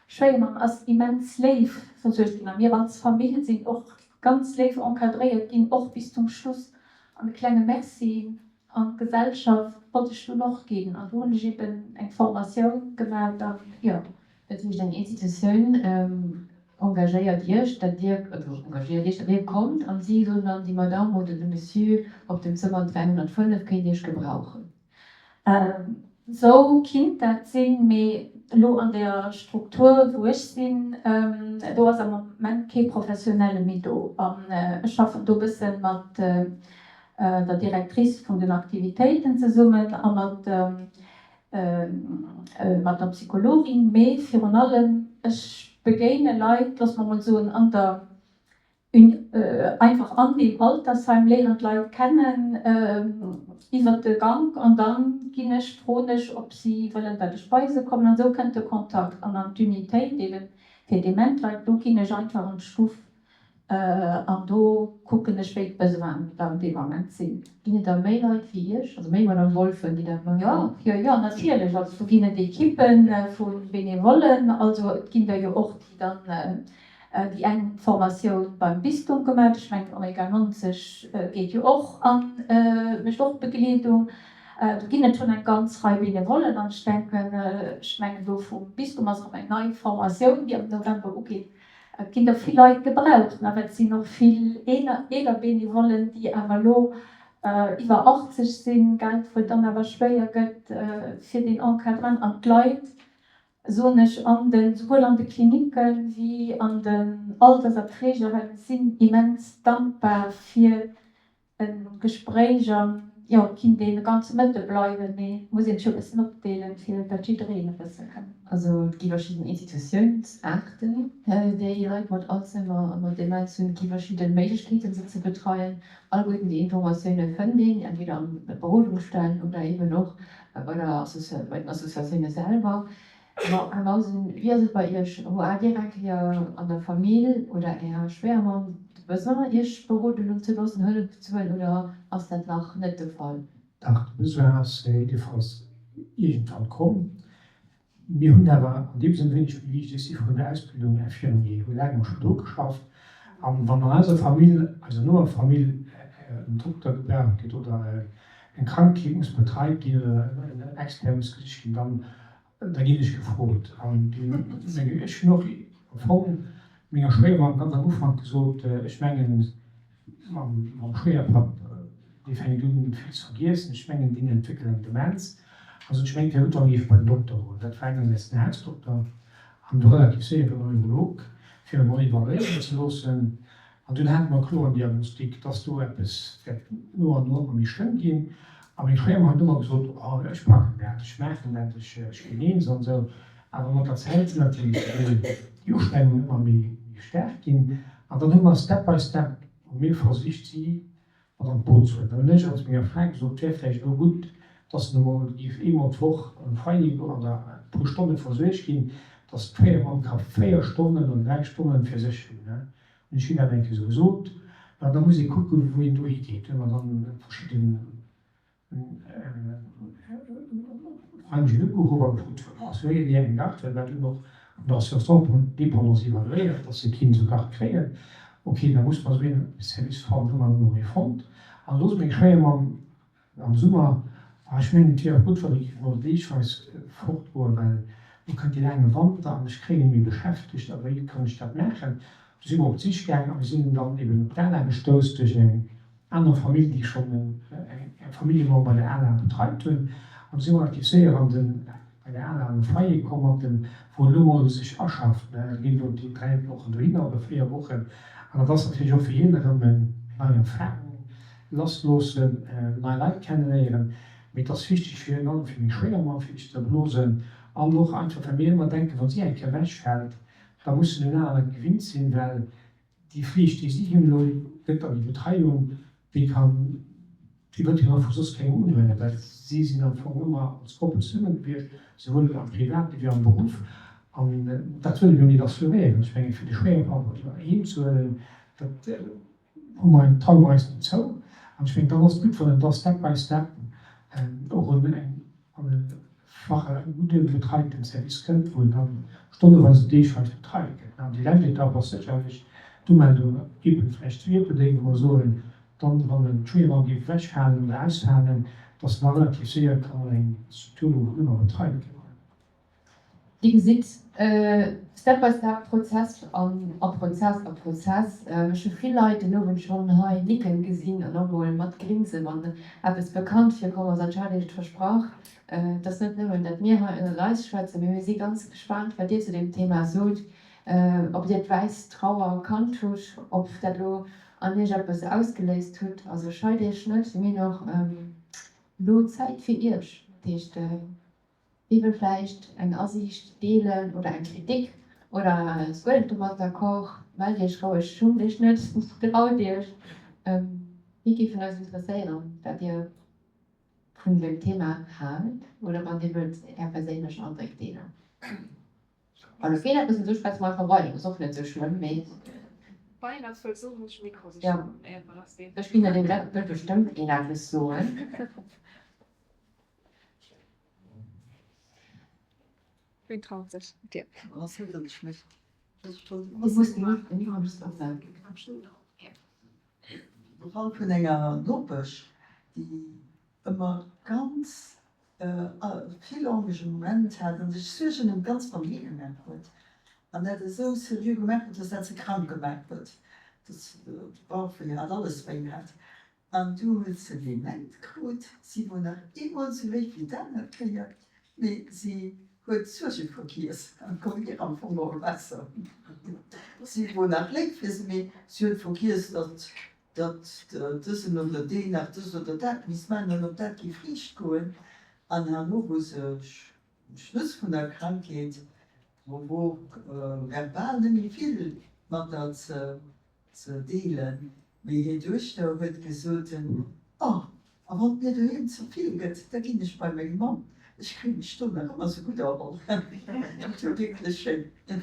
Speaker 3: Schwéiermamm ass immens léif versuergt ginn, a mir als Famill sinn och ganz léif encadréiert ginn, och bis zum Schluss. An e klenge Merci an d'Gesellschaft wollt ech dunn och ginn an do hunn ech eben eng Formatioun gemat an jo.
Speaker 1: Dat heescht eng Institutioun engagéiert Iech, datt Dir, also engagéiert Iech, datt Dir kommt an si soen dann, déi Madame oder de Monsieur op dem Zëmmer 305 kéint Iech gebrauchen.
Speaker 3: Sou kinnt dat sinn, mee elo an der Struktur wou ech sinn, do ass am Moment kee Professionelle méi do an ech schaffen do bëssen mat der Directrice vun den Aktivitéiten zesummen a mat mat der Psychologin, mee virun allem ech begéine Leit, loosse mer mol soen, an der einfach an deem Altersheim, léieren d'Leit kennen iwwert de Gank an dann ginn ech, froen ech, ob si wëllen, dat ech bei se kommen an esou kënnt de Kontakt. An an d'Unitéit eben fir dement Leit, do ginn ech einfach an d'Stuff An do kucken ech, wéi d'Besoinen dann dee Moment sinn.
Speaker 1: Ginn et da méi Leit wéi Iech, also méi Madame Wolffen, déi dat maachen?
Speaker 3: Jo, jo, jo, natierlech. Also do ginn et Ekippe vu Benevollen. Also et ginn der jo och, déi dann déi eng Formatioun beim Bistum gemaach. Ech mengen Omega 90 geet jo och a mécht och Begleedung. Do ginn et schonn eng ganz Rei Benevollen. An ech denken, ech mengen do vum Bistum ass erëm eng nei Formatioun, déi am November ugeet. Et ginn der vill Leit gebraucht, mä et sinn och vill eeler Benevollen, déi awer elo iwwer 80 sinn, gell, wou et dann awer schwéier gëtt fir deen Encadrement. An d'Leit, soen ech, an de, souwuel an de Klinicke wéi an den Alters a Pfleegeheimen, sinn immens dankbar fir E Gespréich an jo, et kinnt een e ganze Mëtte bleiwen, mee et muss een sech jo e bëssen opdeelen, fir datt jiddereen e bësse kann.
Speaker 1: Also et gi verschidden Institutiounsaarten, déi Leit mat Alzheimer a mat Demenz hunn. Et gi verschidde Méiglechkeeten, se ze betreien. Alleguerten déi Informatioune fënnt een entweder an de Berodungsstellen oder eeben och bei der bei den Associatioune selwer. Bon, Här Mausen, wéi ass et bei Iech? Huat Dir eng Kéier an der Famill oder Är Schwéiermamm de Besoin, Iech beroden ze loossen, Hëllef ze huelen, oder ass dat nach net de Fall?
Speaker 4: Dach, de Besoin ass jiddefalls iergendwann komm. Mir hunn awer an deem Sënn wéineg bewiegt. Ech si vun der Ausbildung Infirmier, hu laang am Spidol geschafft. A wann an eiser Famill, eiser noer Famill, en Dokter gebraucht gëtt oder eng Krankheet muss betreit ginn oder en Expert muss gesicht ginn, dann Da ginn ech gefrot. An dunn, ech hunn och am Fong menger Schwéiermamm ganz am Ufank gesot, ech mengen, mam Schwéierpapp, dee fänkt un vill ze vergiessen, ech mengen, deen entwéckelt eng Demenz. An sot, ech mengen, et wär gutt, wann e géif bei den Dokter goen. Dat war engersäits den Hausdokter an du relativ séier en Neurolog, fir e mol evaluéieren ze loossen. An dunn hate mer kloer en Diagnostic, dass do eppes wäert no an no ëmmer méi schlëmm ginn. A meng Schwéiermamm huet ëmmer gesot, Oh, ech packen dat, ech maachen dat, ech ginn eens an esou. Awer mat der Zäit sinn natierlech déi Ustrengungen ëmmer méi staark ginn. An dann hu mer step by step hu mir versicht, si mat an d'Boot ze huelen. Dann hunn ech also menger Fra gesot, et wär vläicht elo gutt, dass en emol géif eemol d'Woch am Foyer goen an da e puer Stonne versuergt ginn, dass d'Schwéiermamm ka 4 Stonnen oder 3 Stonnen fir sech hunn. Hunn ech hir dat eng Kéier esou gesot. Jo, da muss ee kucken, wou een dohi geet. Do hu mer dann verschidde Vereinigungen ugeruff a gefrot, assuréiert Dir eng Garde? Well dat hunn och vun der Association pour dépendance evaluéiert, dass se keen esou Garde kréien. Ok, da muss mer esou een Service fannen. Hu mer dann och ee fonnt. An elo ass meng Schwéiermamm am Summer. Ech mengen, et wier och gutt, wann e géif mol deegweis fortgoen, well lo kënnt dee laange Wanter an ech kréien e méi beschäftegt a wéi kann ech dat maachen? Du si mer op d'Sich gaang a mir sinn dann eben op d'ALA gestouss duerch eng aner Famill, déi schonn eng Familljemember bei der ALA betreit hunn. An du si mer relativ séier an de bei der ALA an de Foyer komm mat dem, wou en elo mol sech aschafft. E geet elo déi 3 Wochen dohinner oder 4 Wochen an dat ass natierlech och fir hien erëm eng nei Erfarung, lassloossen, nei Leit kenneléieren. Mee et ass wichteg fir hien an fir meng Schwéiermamm, fir sech ze erblosen an och einfach, well mir ëmmer denken, wa si eng Kéier ewechfält, da muss en un aner Leit gewinnt sinn, well déi Fleeg, déi si him elo gëtt an déi Betreiung, déi kann, déi wëllt hien och vu soss kengem unhuelen, well si sinn am Fong ëmmer als Koppel zesumme gewiescht, souwuel am Private wéi am Beruff. An dat wëlle mir och net assuréieren. Ech menge fir de Schwéierpapp heem ze huelen, dat hu mer, traue mer eis net zou. An ech mengen, dann ass et gutt, wann en da step by step och un eng an e schwache, gudde betreiten Service kënnt, wou en dann stonneweis oder deegweis betreit gëtt. An déi lescht Etapp ass sécherlech d'Umeldung eben vläicht zu Ierpeldeng, wou mer soen, dann, wann en d'Schwéiermamm géif ewechfalen oder ausfalen, dass en da relativ séier kann an eng Struktur, wou en ëmmer betreit gëtt.
Speaker 1: Dir gesitt, Step by step, Prozess an a Prozess a Prozess. Ech hu vill Leit den Owend schonn hei nicken gesinn an och mol mat grinsen, wann eppes bekannt virkomm ass. An ech hat Iech et versprach, et ass net nëmmen, dat mir hei ënnert eis schwätzen, mee mir si ganz gespaant, wat Dir zu deem Thema sot, ob Dir d'wäiss Trauer kannt hutt, ob dat elo an Iech eppes ausgeléist hutt. Also scheit Iech net, mir hunn och elo Zäit fir Iech. Dat heescht. Wie wëll vläicht eng Asiicht deelen oder eng Kritik oder ass guer net domat d'accord? Mellt Iech roueg, schummt Iech net, traut Iech. Mir géifen eis interesséieren, wat Dir vun dem Thema haalt oder wann Dir wëllt Är perséinlech Andréck deelen. Wann elo keen eppes wëll soen, schwätze mer einfach weider, dat ass och net esou schlëmm, mee.
Speaker 5: Wann een eppes wëllt soen, muss ech e Mikro sichen, éier mer lass ginn.
Speaker 1: Ech ginn der deen, dat wëllt bestëmmt een eppes soen.
Speaker 5: Ween traut sech? Dir.
Speaker 6: De Fall vun enger Nopesch, déi ëmmer ganz vill Engagement hat an sech Suergen ëm d'ganz Famill gemaach huet an dat esou seriö gemaach huet, dass dat se krank gemaach huet, dass de Bauch wéi hat, alles wéi hat. An du huet se Dement krut. Si wor nach eemol sou léif wéi d'aner Kéier, mee si huet d'Suerge vergiess an koum hir am Fong och besser. Si wor nach léif fir se, mee si huet vergiess, datt datt dësen oder deen nach dëst oder dat misst maachen an ob dat géif riicht goen. An herno, wou se um Schluss vun der Krankheet wor, wor verbal net méi vill mat der ze ze deelen, mee hir Duechter huet gesot, Oh, a wann et mir doheem ze vill gëtt, da ginn ech bei meng Mamm, ech kréie mech do nach ëmmer sou gutt erholl. Dat wor wierklech schéin.
Speaker 1: Dat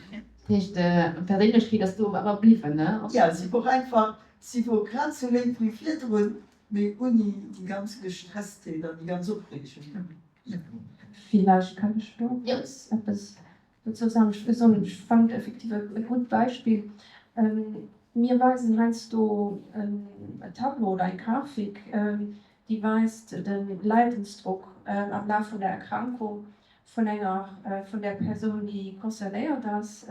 Speaker 1: heescht, d'Perséinlechkeet ass do awer bliwwen, ne?
Speaker 6: Jo, si wor einfach, si wor grad sou léif wéi virdrun, mee ouni déi ganz Gestresstheet an déi ganz Opreegung.
Speaker 2: Villäicht kann ech do kuerz eppes Dozou soen ech, soen ech fannen et effektiv e gutt Beispill. Mir weisen heiansdo en Tableau oder eng Grafik, déi weist de Leidensdruck am Laf vun der Erkrankung vun enger, vun där Persoun, déi concernéiert ass.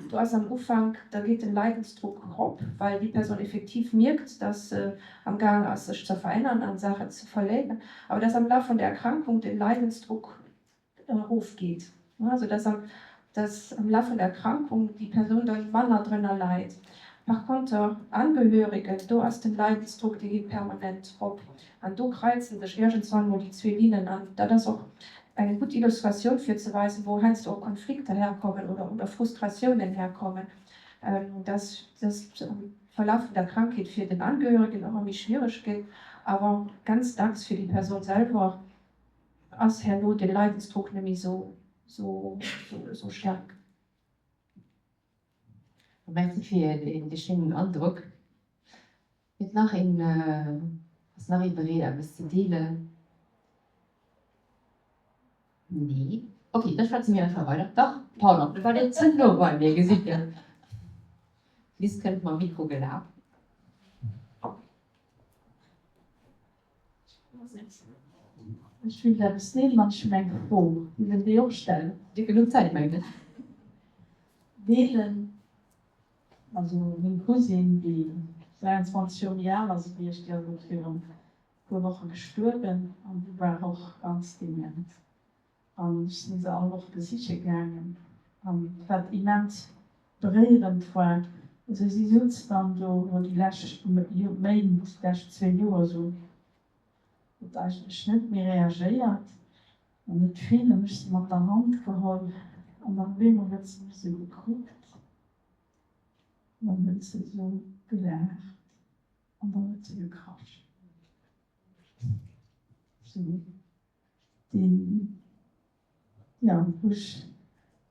Speaker 2: Do ass am Ufank, da geet den Leidensdruck erop, well déi Persoun effektiv mierkt, dass se am gaang ass sech ze verännern an Saachen ze verléieren, awer dass am Laf vun der Erkrankung de Leidensdruck erofgeet, also dass am dass am Laf vun der Erkrankung déi Persoun dann manner drënner leit. Par konter Angehörigen, do ass den Leidensdruck, dee geet permanent rop an do kraizen sech iergendswann mol déi zwee Linnen an dat ass och eng gutt Illustratioun fir ze weisen, wou heiansdo och Konflikter herkommen oder oder Frustratiounen herkommen, dass dass am Verlaf vun der Krankheet fir den Angehörigen ëmmer méi schwiereg gëtt, awer ganz dacks fir déi Persoun selwer Ass herno de Leidensdruck net méi sou staark?
Speaker 1: Merci fir dee schéinen Androck. Huet nach een, ass nach ee bereet eppes ze deelen? Nee? Ok, da schwätze mir einfach weider. Dach, pardon, do war Dir ze no bei mir, gesitt Dir. D'Liz kënnt mam Mikro gelaf.
Speaker 7: Ech wéilt eppes deelen an ech hunn eng Fro. Dierf een déi och stellen?
Speaker 1: Dir hutt genuch Zäit, mengen ech.
Speaker 7: Deelen. Also meng Cousine, déi 23 Joer méi al ass ewéi ech, déi ass elo virun e puer Woche gestuerwen an déi war och ganz dement. An ech sinn se all Woch besiche gaangen. An wat immens beréierend war, also si sutz dann do elo déi lescht Méint, déi lescht zwee Joer esou, huet eigentlech net méi reagéiert an net vill. An ech se mat der Hand geholl an dann op eemol huet se mech esou gekuckt an dann huet se esou gelaacht an dann huet se gekrasch. Esou deen, jo, wou ech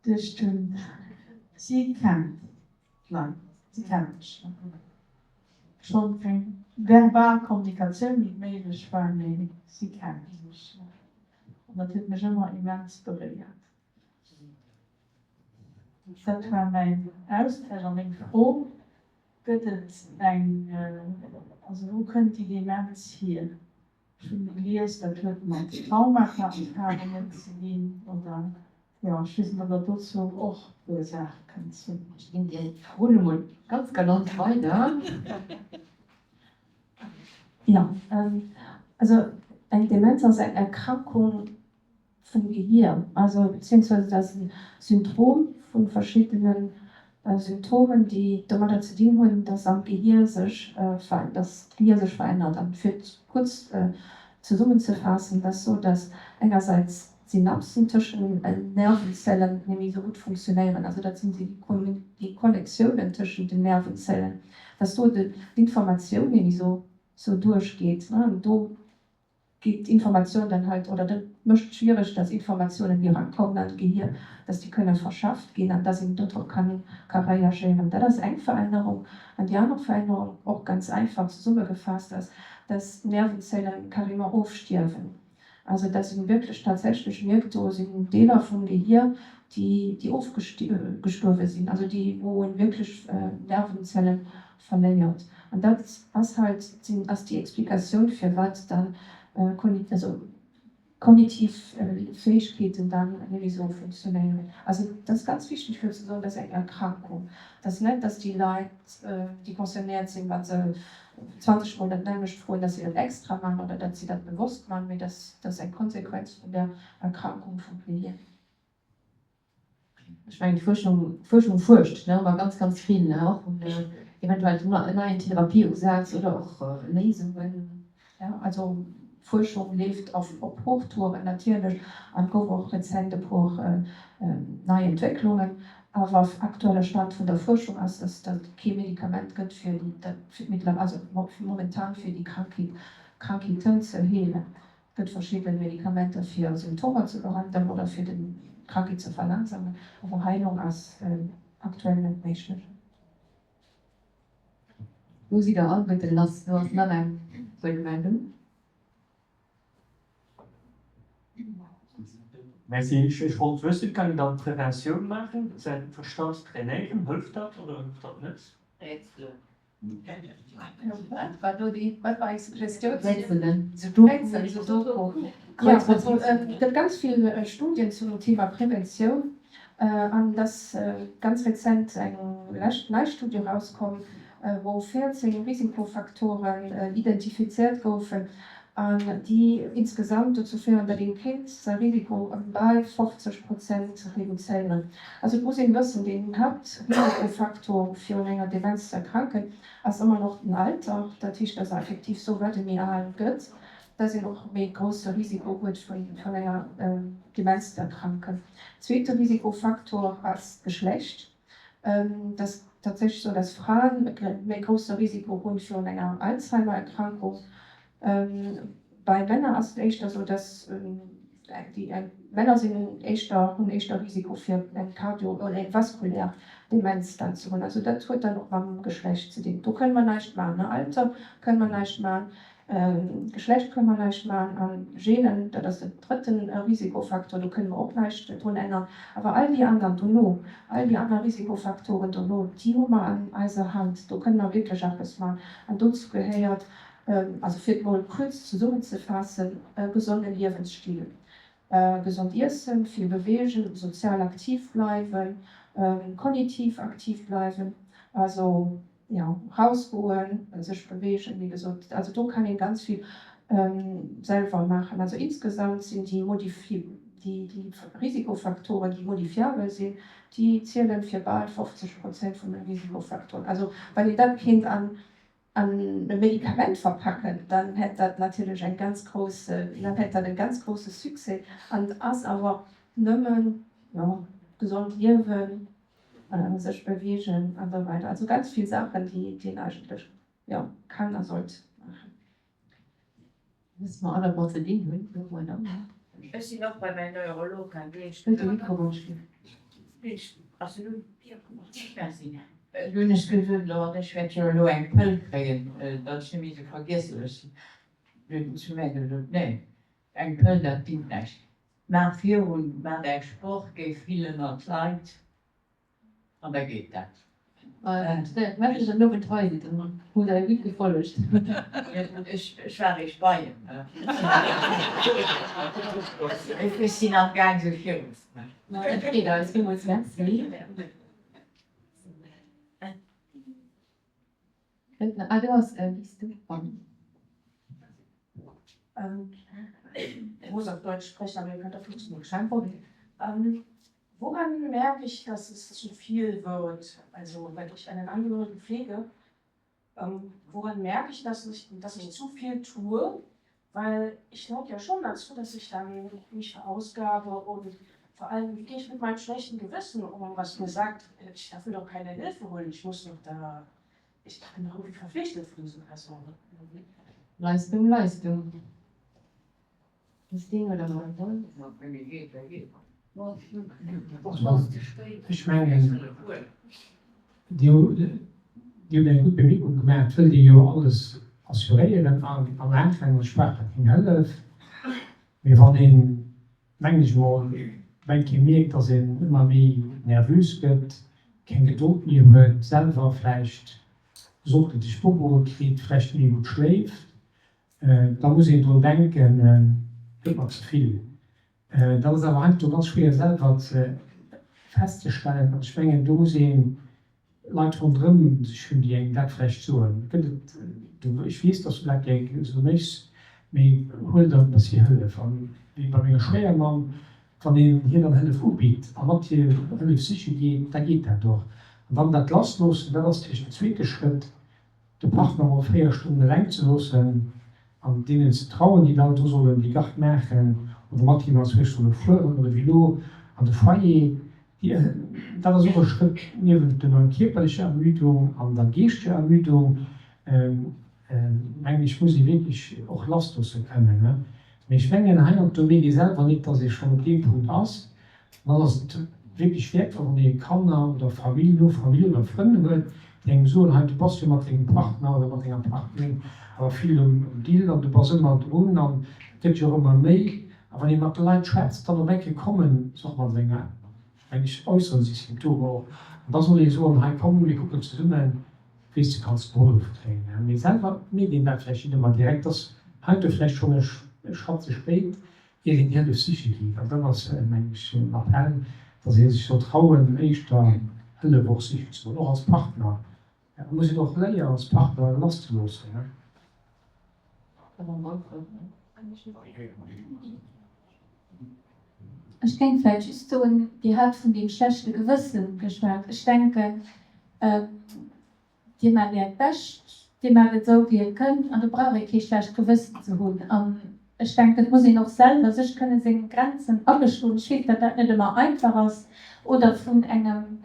Speaker 7: duecht hunn, si kennt d'Leit, si kennt mech. Schonn keng verbal Kommunikatioun méi méiglech war, mee si kennt mech. An dat huet mech ëmmer immens beréiert. Dat war mäin Austausch a meng Fro, Gëtt et eng, also wou kënnt déi Demenz hier? Ech hunn gelies, dat huet mat Traumata-Erfarungen ze dinn, oder jo, ech weess net, ob Der dozou och e puer Saache kënnt soen.
Speaker 1: Ech ginn dir d'Fro elo mol ganz galant weider.
Speaker 2: Jo, also eng Demenz ass eng Erkrankung vum Gehier, also beziehungsweise dat ass e Syndrom vu verschiddene Symptomen, déi domadder ze dinn hunn, dass am Gehier sech, dass d'Gehier sech verännert. An fir et kuerz zesummenzefaassen, et ass sou, dass engersäits d'Synapsen tëschen Nervenzellen net méi sou gutt funktionéieren, also dat sinn déi Connectiounen tëschent den Nervenzellen, dass do d'Informatioun net méi sou duerchgeet an do geet d'Informatioun dann halt, oder dat mécht et schwierig, dass Informatiounen, déi erakommen an d'Gehir, dass déi kënne verschafft ginn an dass een dodrop kann ka reagéieren. Dat ass eng Verännerung. An déi aner Verännerung, och ganz einfach zesummegefaasst, ass, dass d'Nervenzellen carrément ofstierwen. Also dass een wierklech tatsächlech mierkt, do sinn Deeler vum Gehir, déi déi ofgestuerwe sinn, also déi wou een wierklech Nervenzellen verléiert. An dat ass halt, sinn, ass déi Explikatioun firwat dann also kognitiv Fähigkeeten dann net méi esou funktionéieren. Also et ass ganz wichteg fir ze soen, dat ass eng Erkrankung. Et ass net, datt déi Leit, déi concernéiert sinn, wa se 20 mol dat nämmlecht froen, datt si dat extra man oder datt si dat bewosst man, mee dat ass eng Konsequenz vun der Erkrankung vum Gehir.
Speaker 1: Ech mengen, d'Fuerschung, d'Fuerschung fuerscht, ne, ëmmer ganz, ganz vill, ne, och un eventuell neien Therapieusaz oder och Léisungen.
Speaker 2: Jo, also d'Fuerschung leeft op Hochtouren natierlech an et gouf och rezent e puer nei Entwécklungen. Awer aktuelle Stand vun der Fuerschung ass, dass et kee Medikament gëtt fir déi, also momentan fir déi Krankheet, Krankheeten ze heelen. Et gëtt verschidde Medikamenter fir Symptomer ze behandelen oder fir den Krankheet ze verlangsamen, awer Heilung ass aktuell net méiglech.
Speaker 1: Lo sidd der alleguerte lass, lo ass nach eng Wuertmeldung.
Speaker 8: Merci. Ech wollt wëssen, kann een dann Präventioun maachen, säin Verstand trainéieren? Hëlft dat oder hëlft dat net?
Speaker 1: Rätselen.
Speaker 2: Wat war do déi, wat war eng Suggestioun? Rätselen, Sudoku. Jo, also et gëtt ganz vill Studien zum Thema Preventioun an et ass ganz rezent eng lescht nei Studie erauskomm, wou 14 Risikofaktoren identifiziert goufen an déi insgesamt dozou féieren, datt een kéint säi Risiko ëm bal 50 Prozent reduzéieren. Also et muss een wëssen, deen Haaptrisikofaktor fir un enger Demenz ze erkranken ass ëmmer nach den Alter. Dat heescht, et ass effektiv sou, wat ee méi al gëtt, datt een och méi grousse Risiko huet vun enger Demenz ze erkranken. Zweete Risikofaktor ass d'Geschlecht. Et ass tatsächlech sou, dass Fraen e méi grousse Risiko hunn virun enger Alzheimer-Erkrankung. Bei Männer ass et éischter sou, dass déi Männer sinn éischter, hunn éischter Risiko fir eng kardio oder eng vaskulär Demenz dann ze hunn. Also dat huet dann och mam Geschlecht ze dinn. Do kënne mer näischt maachen, ne? Alter kënne mer näischt maachen. Geschlecht kënne mer näischt maachen a Genen, dat ass den drëtten Risikofaktor, do kënne mer och näischt drun ännern. Awer all déi aner dono, all déi aner Risikofaktoren dono, déi hu mer an eiser Hand, do kënne mer wierklech eppes maachen. An dozou gehéiert. Also fir et mol kuerz zesummenzefaassen, e gesonde Liewensstil, gesond iessen, vill beweegen, sozial aktiv bleiwen, kognitiv aktiv bleiwen, also jo rausgoen, sech beweegen, wéi gesot. Also do kann een ganz vill selwer maachen. Also insgesamt sinn déi Modifi déi Risikofaktoren, déi modifiabel sinn, déi zielen fir bal 50 Prozent vun de Risikofaktoren. Also wann een dat kéint an an e Medikament verpacken, dann hätt dat natierlech eng ganz grouss, dann hätt dat e ganz grousse Succès. An et ass awer nëmmen, jo, gesond liewen, sech beweegen an esou weider. Also ganz vill Saachen, déi een eigentlech, jo, kann a sollt maachen.
Speaker 1: Wësse mer all, wat mer ze dinn hunn, elo mol dann.
Speaker 9: Ech sinn och bei mäin Neurolog gaang.
Speaker 1: Huelt de Mikro wann ech
Speaker 9: ginn. Ass en un? Merci. Du hunn ech gesot, elo an ech wäert jo elo eng Pëll kréien, datt ech net méi esou vergiesselech sinn. Du huet en zu mär gesot, Nee, eng Pëll, dat dingt näischt. Maach virun, maach däi Sport, géi vill ënnert d'Leit. An da geet dat.
Speaker 1: Merci, datt der den Owend hei sidd an hutt eis gutt gefollegt.
Speaker 9: Ech war eréischt bei em. Ech sinn am Gaang se virun ze maachen.
Speaker 1: Dat freet eis. Villmools Merci. Ah, do ass e Lies du an.
Speaker 10: Ich muss auf Deutsch sprechen, aber ihr könnt auf Luxemburgisch, kein Problem. Woran merke ich, dass es zu viel wird? Also wenn ich einen Angehörigen pflege, ähm, woran merke ich, dass ich, dass ich zu viel tue? Weil ich neige ja schon dazu, dass ich dann mich verausgabe und vor allem, wie gehe ich mit meinem schlechten Gewissen um, was mir sagt, ich darf mir doch keine Hilfe holen, ich muss doch da, ich bin doch irgendwie verpflichtet für diese Person.
Speaker 1: Leistung, Leistung. Christine oder Marie-Paule?
Speaker 4: Ech mengen, Dir hutt eng gutt Bemierkung gemaach. Et wëllt ee jo alles assuréieren a maachen an ech brauch da keng Hëllef. Mee wann een, mengen ech emol, eng Kéier mierkt, datt een ëmmer méi nervös gëtt, keng Gedold méi huet, selwer vläicht gesondheetlech Boboe kritt, vläicht net méi gutt schléift, Da muss een drun denken, et gëtt mer ze vill. Dat ass awer heiansdo ganz schwéier selwer ze festzestellen. An ech mengen, do muss ee Leit ronderëm sech hunn, déi engem dat vläicht soen. Gëtt et, ech weess, dass du dat gär esou méchs, mee huel der e bëssi Hëllef. An wéi bei menger Schwéiermamm, wann een hir dann Hëllef ubitt a mat hir Hëllef siche geet, da geet dat och. An dann dat Lassloossen, dat ass natierlech den zweete Schrëtt. de Partner mol 4 Stonnen eleng ze loossen an deenen ze trauen, déi dann do sollen déi Garde maachen oder mat him anzwousch solle fueren oder wéi elo an de Foyer. Dat ass och e Schrëtt niewent der kierperlecher Ermüdung an der geeschteger Ermüdung, mengen ech, muss ee wierklech och lassloosse kënnen. Mee ech mengen, heiansdo mierkt ee selwer nit, dass ee schonn op deem Punkt ass. An dann ass et wierklech wäertvoll, wann ee Kanner oder Famill, no Famill oder Frënn huet, déi engem soen, hei du bass jo mat dengem Partner oder mat denger Partnerin awer vill um Dill an du bass ëmmer drun an et gëtt jo och ëmmer méi. A wann ee mat de Leit schwätzt, dann op eng Kéier kommen se och mat enger, meng ech, äussere sech Symptomer och. An da soll ee soen, hei komm, mir kucken zesummen, wéi s de kanns gehollef kréien. Mee selwer mierkt een dat vläicht net ëmmer direkt, ass heiansdo vläicht schonn e Schratt ze spéit. Ier een Hëllef siche geet. An dat ass, mengen ech, en Appell, datt ee sech soll trauen, éischter Hëllef och sichen ze goen, och als Partner. Et muss een och léieren, als Partner lasszeloossen.
Speaker 3: Ech géing vläicht just soen, Dir hat vun deem schlechte Gewëssen geschwat. Ech denken, Dir maacht Äert Bescht, Dir maacht et esou, wéi et kënnt, an do brauch ee kee schlecht Gewëssen ze hunn. An ech denken, et muss een och selwer sech kënne seng Grenzen agestoen. Ech weess, datt dat net ëmmer einfach ass, oder vun engem,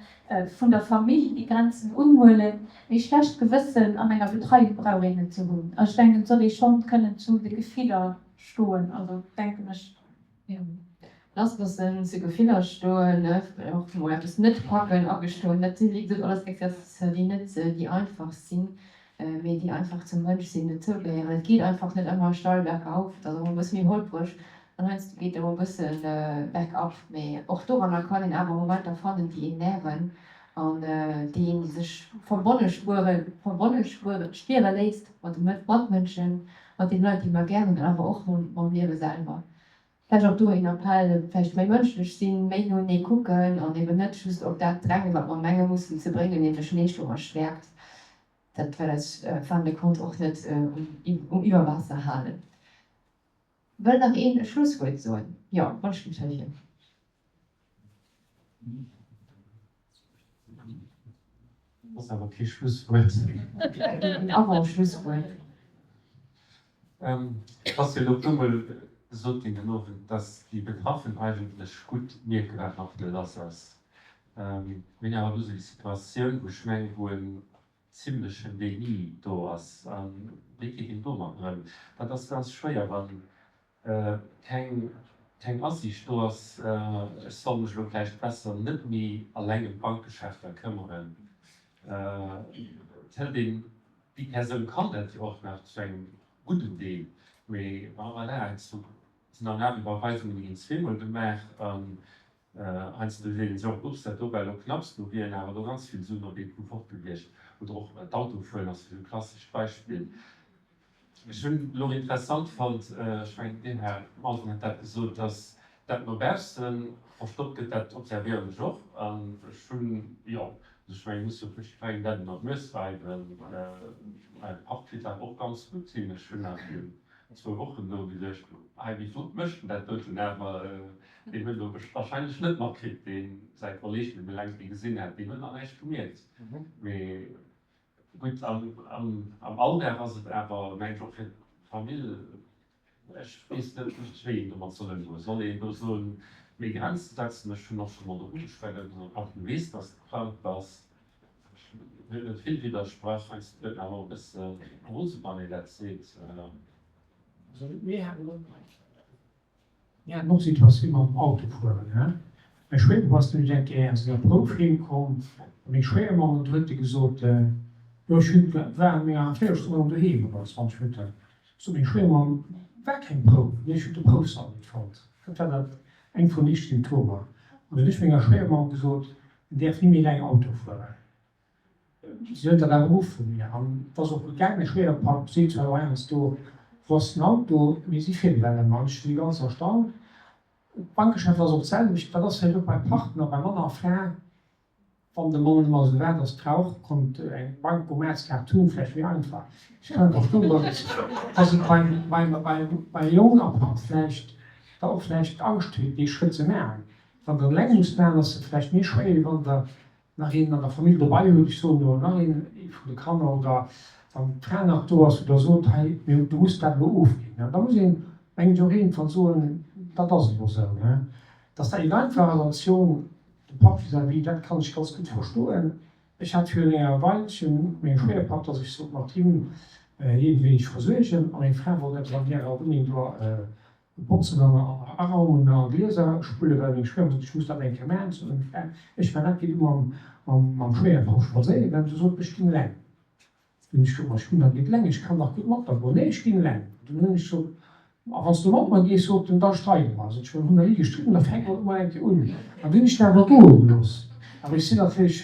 Speaker 3: vun der Famill déi Grenzen unhuelen, mee schlecht Gewëssen an enger Betreiung brauch een net ze hunn. Ech denken, et soll ee schonn kënnen zu de Gefiller stoen, also denken ech.
Speaker 1: Lassloossen, zu Gefiller stoen, och mol eppes net packen, agestoen, dat sinn wéi gesot alles Exercicer, déi net déi einfachst sinn, mee déi einfach zum Mënschsinn dozougehéieren. Et geet einfach net ëmmer steil bergauf, et ass och mol e bësse méi holpreg an heiansdo geet et och e bësse bergab, mee och doranner kann een awer Momenter fannen, déi een nähren. An dee sech verbonne spueren, verbonne spueren, spiere léisst mat de Matmënschen, mat den Leit, déi mer gär hunn, an awer och mam Liewe selwer. Vläicht och do een Appell, vläicht méi mënschlech sinn, méi noenee kucken an eben net just op dat drängen, wat mer menge mussen ze bréngen, nämlech Leeschtung a Stäerkt. Dat wäert eis fin de compte och net um Iwwerwaasser halen. Wëll nach een e Schlusswuert soen? Jo, Wonschgemschellchen.
Speaker 11: Ass awer kee Schlusswuert.
Speaker 1: En Avant-Schlusswuert.
Speaker 11: Et ass jo elo e puermol gesot ginn den Owend, dass déi Betraffen eigentlech gutt mierken, wat mat hinne lass ass. Mir hunn awer elo esou déi Situatioun, wou ech mengen, wou en zimlechen Déni do ass. A wéi geet een domat ëm? Dat ass ganz schwéier, wa keng, keng Asiicht do ass, ech soll mech elo vläicht besser net méi alleng ëm d'Bankgeschäfter këmmeren. Et hëlt een, déi Persoun kann dat jo och nach zu engem gudden Deel, mee bon voilà, heiansdo sinn dann awer Iwwerweisungen, déi ginn zweemol gemaach an heiansdo seet een sech och, ups, dat do war elo knapps, do wieren awer elo ganz vill Suen op ee Coup fort gewiescht. Oder och d'Autofueren ass jo esou e klassescht Beispill. Ech hunn elo interessant fonnt, ech mengen den Här Mausen hat dat gesot, dass dat no bausse verstoppt gëtt. Dat observéieren ech och. An ech hunn, jo, also ech mengen, ech muss jo vläicht jiddwerengem dat ënner d'Nues reiwen, mäi Papp kritt dat och ganz gutt hin. Ech hunn nach virun zwou Wochen do geduecht, hei wéi flott mécht en dat doten awer. Deen huet elo wahrscheinlech net matkritt, dee säi Kolleeg, deen e längst méi gesinn hat, deen huet nach näischt gemierkt. Mee Gutt, am Alldag ass et awer, mengen ech, och fir d'Famill, ech weess net richteg, wéi een domat soll ëmgoen. Soll een do soen, méi Grenze setzen? Ech hunn och scho mol do ugeschwat, ech hunn gesot, Papp, du weess, dass de krank bass. Ech huet net vill widdersprach, heiansdo gëtt een awer och e bësse rose, wann een dat seet.
Speaker 4: Also mir haten Mir haten och Situatioun mam Autofueren. Mäi Schwéierpapp ass nämlech eng Kéier aus enger Prouf heem komm a meng Schwéiermamm an du huet e gesot, jo ech hunn, war an enger Véierelstonn erëm doheem oder 20 Minutten. Sot meng Schwéiermamm, war keng Prouf, nee ech hunn de Proufsall net fonnt. Dat war dat eng vun den éischte Symptomer. An du hunn ech menger Schwéiermamm gesot, en däerf ni méi eleng Auto fueren. Si huet dat awer of vu mir an et ass och gutt gaang. Mäi Schwéierpapp seet zwar elo heiansdo, Wou ass den Auto? Mee si fiert ewell ëmmer an ech si ganz erstaunt. D'Bankgeschäft ass och d'selwecht. Dat ass vläicht och bei Partner, bei Mann a Fra, wann de Mann ëmmer esou war, datt d'Fra och konnt eng Bankomatskaart hunn, vläicht méi einfach. Ech kann et verstoen, datt et beim Jong a Papp vläicht da och vläicht d'Angscht huet, dee Schrëtt ze maachen. Wann Der eleng musst maachen, ass et vläicht méi schwéier, wéi wann Der nach een an der Famill dobei hutt, ech soen elo nach een, ee vun de Kanner, oder wann d'Fra nach do ass, oder sot, hei, mir, du muss dat elo ofginn, da muss een, mengen ech, och iergendwann soen, dat ass elo esou. Dass dat net einfach ass als Jong, dem Papp vis-à-vis, dat kann ech ganz gutt verstoen. Ech hat virun enger Weilchen mengem Schwéierpapp, dass ech sot, mat him hien wéineg versuergen, a meng Fra wollt eppes an hirer Wunneng do Botzen an araumen a Glieser spullen, well meng Schwéiermamm sot, ech muss dat eng Kéier maachen. Sot meng Fra, ech war net, wéi du mam Schwéierpapp spadséiere gaangen. Du sot, ech ginn eleng. Dunn hunn ech gesot, ma ech ginn dach net eleng, ech kann dach gutt mat der goen. Nee, ech ginn eleng. Dunn hunn ech gesot, a wann s du mat mer gees, sot en, da streide mer. Sot ech, mir hunn nach ni gestridden, da fänke mer elo mol eng Kéier un. An dunn hunn ech en awer goe gelooss. Awer ech sinn natierlech.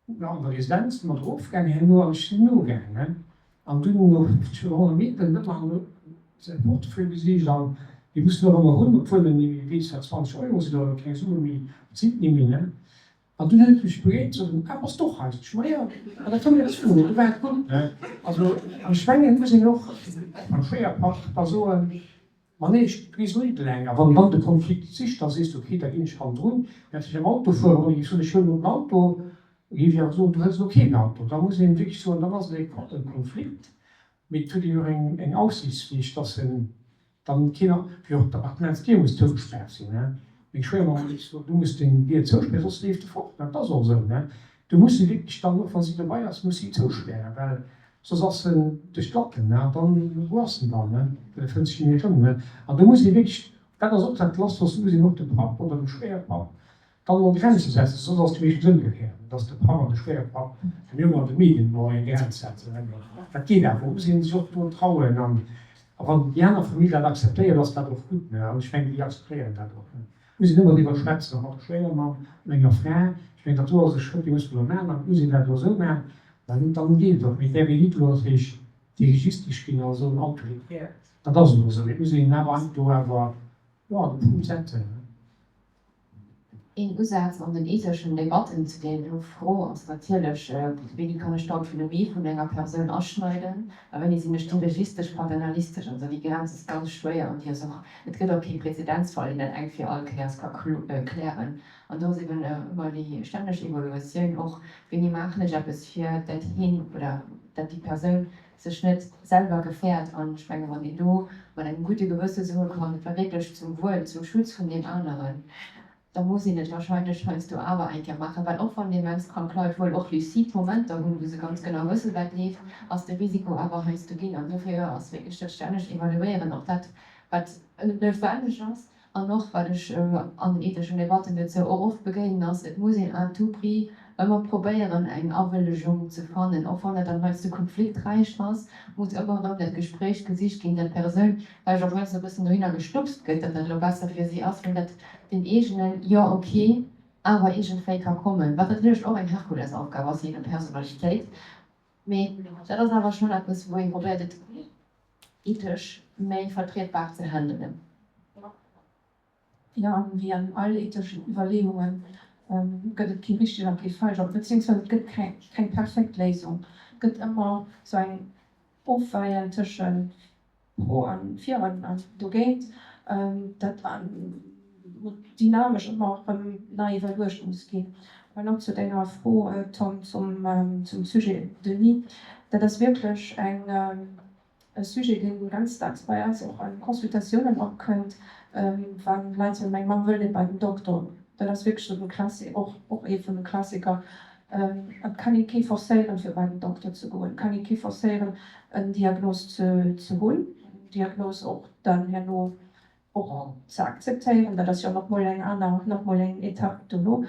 Speaker 4: Jo, an der Residenz si mer erof gaangen herno an ech sinn nogaangen an dunn no 50 oder 100 Meter huet mer en säi Portefeuille gesicht an dee muss en och ëmmer hunn, obwuel en ni méi weess wat 20 Euro sinn oder keng Sue méi, zitt ni méi, ne. An dunn huet e mech begéint, sot en, ah bass d'och hei? Sot ech, ma jo, an dat war mir zu, du war et gutt, ne. Also an ech mengen, et muss een och beim Schwéierpapp da soen, Ma nee, ech gees elo net eleng. A wann dann de Konflikt sicht, da sees de, ok, da ginn ech hannendrun. Mä wann ech am Auto fueren, wann ech géif soen, ech huelen elo den Auto, da géif ech awer soen, du hëls elo keen Auto. Da muss ee wierklech soen, dann ass et e Konflikt. Mee et huet een jo och eng Aussiichtsflicht, dass en dann keen, wéi och d'Appartementsdier muss zougespaart sinn. Meng Schwéiermamm huet gesot, du muss deng Dier zouspären, soss leeft e fort. Dat ass och esou. Du muss se wierklech dann, och wa si dobei ass, muss si zouspären, well soss ass en duerch d'Latten, ne, an dann, wou ass en dann, ne, well e fënnt sech ni méi erëm, ne. An do muss ee wierklech, dat ass och dat Lasst, soss muss een och dem Papp oder dem Schwéierpapp dann emol Grenze setzen, soss ass et meeschtens ëmgekéiert, ne, dass de Papp an de Schwéierpapp dem Jong an dem Meedchen emol eng Grenz setzen, ne. Dat geet awer, muss ee sech och do trauen an a wann déi aner Famill dat akzeptéiert, ass dat och gutt, ne, an ech mengen, déi akzeptéieren dat och, ne. Muss een ëmmer driwwer schwätzen, och mat der Schwéiermamm, menger Fra. Ech mengen, dat do ass e Schrëtt, dee muss mer elo maachen an et muss een dat elo esou maachen. Dann, dann geet et och. Mee et däerf een nit elo natierlech dirigistesch ginn a soen, autoritär, dat ass elo esou. Mee et muss een awer do awer, jo, de Punkt setzen.
Speaker 1: Een Usaz an den etheschen Debatten zu där do Fro ass natierlech, Wéini kann ech d'Autonomie vun enger Persoun aschneiden a wéini sinn ech dirigistesch, paternalistesch? Also déi Grenz ass ganz schwéier an déi ass och, et gëtt och kee Präzedenzfall, deen dat eng fir all Kéiers ka klären. An do ass eben ëmmer déi stänneg Evaluatioun och, Wéini maachen ech eppes fir dat hien oder dat déi Persoun sech net selwer gefährt an ech mengen, wann een do mat engem gudde Gewësse soe kann, et war wierklech zum Wuel, zum Schutz vun deem aneren, da muss een et wahrscheinlech heiansdo awer eng Kéier maachen, well och wann demenzkrank Leit wuel och lucide Momenter hunn, wou se ganz genau wëssen, wat leeft, ass de Risiko awer heiansdo ginn. An dofir ass wierklech dat stännegt Evaluéieren och dat, wat noutwenneg ass. An och, wat ech an den etheschen Debatten dozou och oft begéinen, ass, et muss een à tout prix ëmmer probéieren, eng Awëllegung ze fannen, och wann dat dann heiansdo konflikträich ass, muss ëmmer erëm dat Gespréich gesicht ginn, dat d'Persoun vläicht och heiansdo e bëssen dohinner gestupst gëtt, datt dat elo besser fir si ass, wann dat den eegenen Jo, ok, awer iergendwéi ka kommen, wat natierlech och eng Herkulesaufgab ass, jee no Personalitéit. Mee dat ass awer schonn eppes, wou ee probéiert, et ethesch méi vertrietbar ze handelen.
Speaker 2: Jo, an wéi an all etheschen Iwwerleeunge gëtt et kee richteg a kee falsch, beziéungsweis et gëtt keng perfekt Léisung. Et gëtt ëmmer esou eng Ofweien tëschent Pro an fir an dogéint, dat dynamesch ëmmer erëm nei iwwerluecht muss ginn. An och zu denger Fro, Tom, zum Sujet Denis, dat ass wierklech eng e Sujet, dee ganz dacks bei eis och an Consultatiounen opkënnt, wa Leit soen, meng Mamm wëll net bei den Dokter. Dat ass wierklech esou den Klassi-, och och ee vun de Klassiker. Et kann ee kee forcéieren, fir bei den Dokter ze goen. Et kann ee kee forcéieren, en Diagnos ze ze hunn, eng Diagnos och dann herno och ze akzeptéieren. Dat ass jo nach mol eng aner, nach mol eng Etapp dono.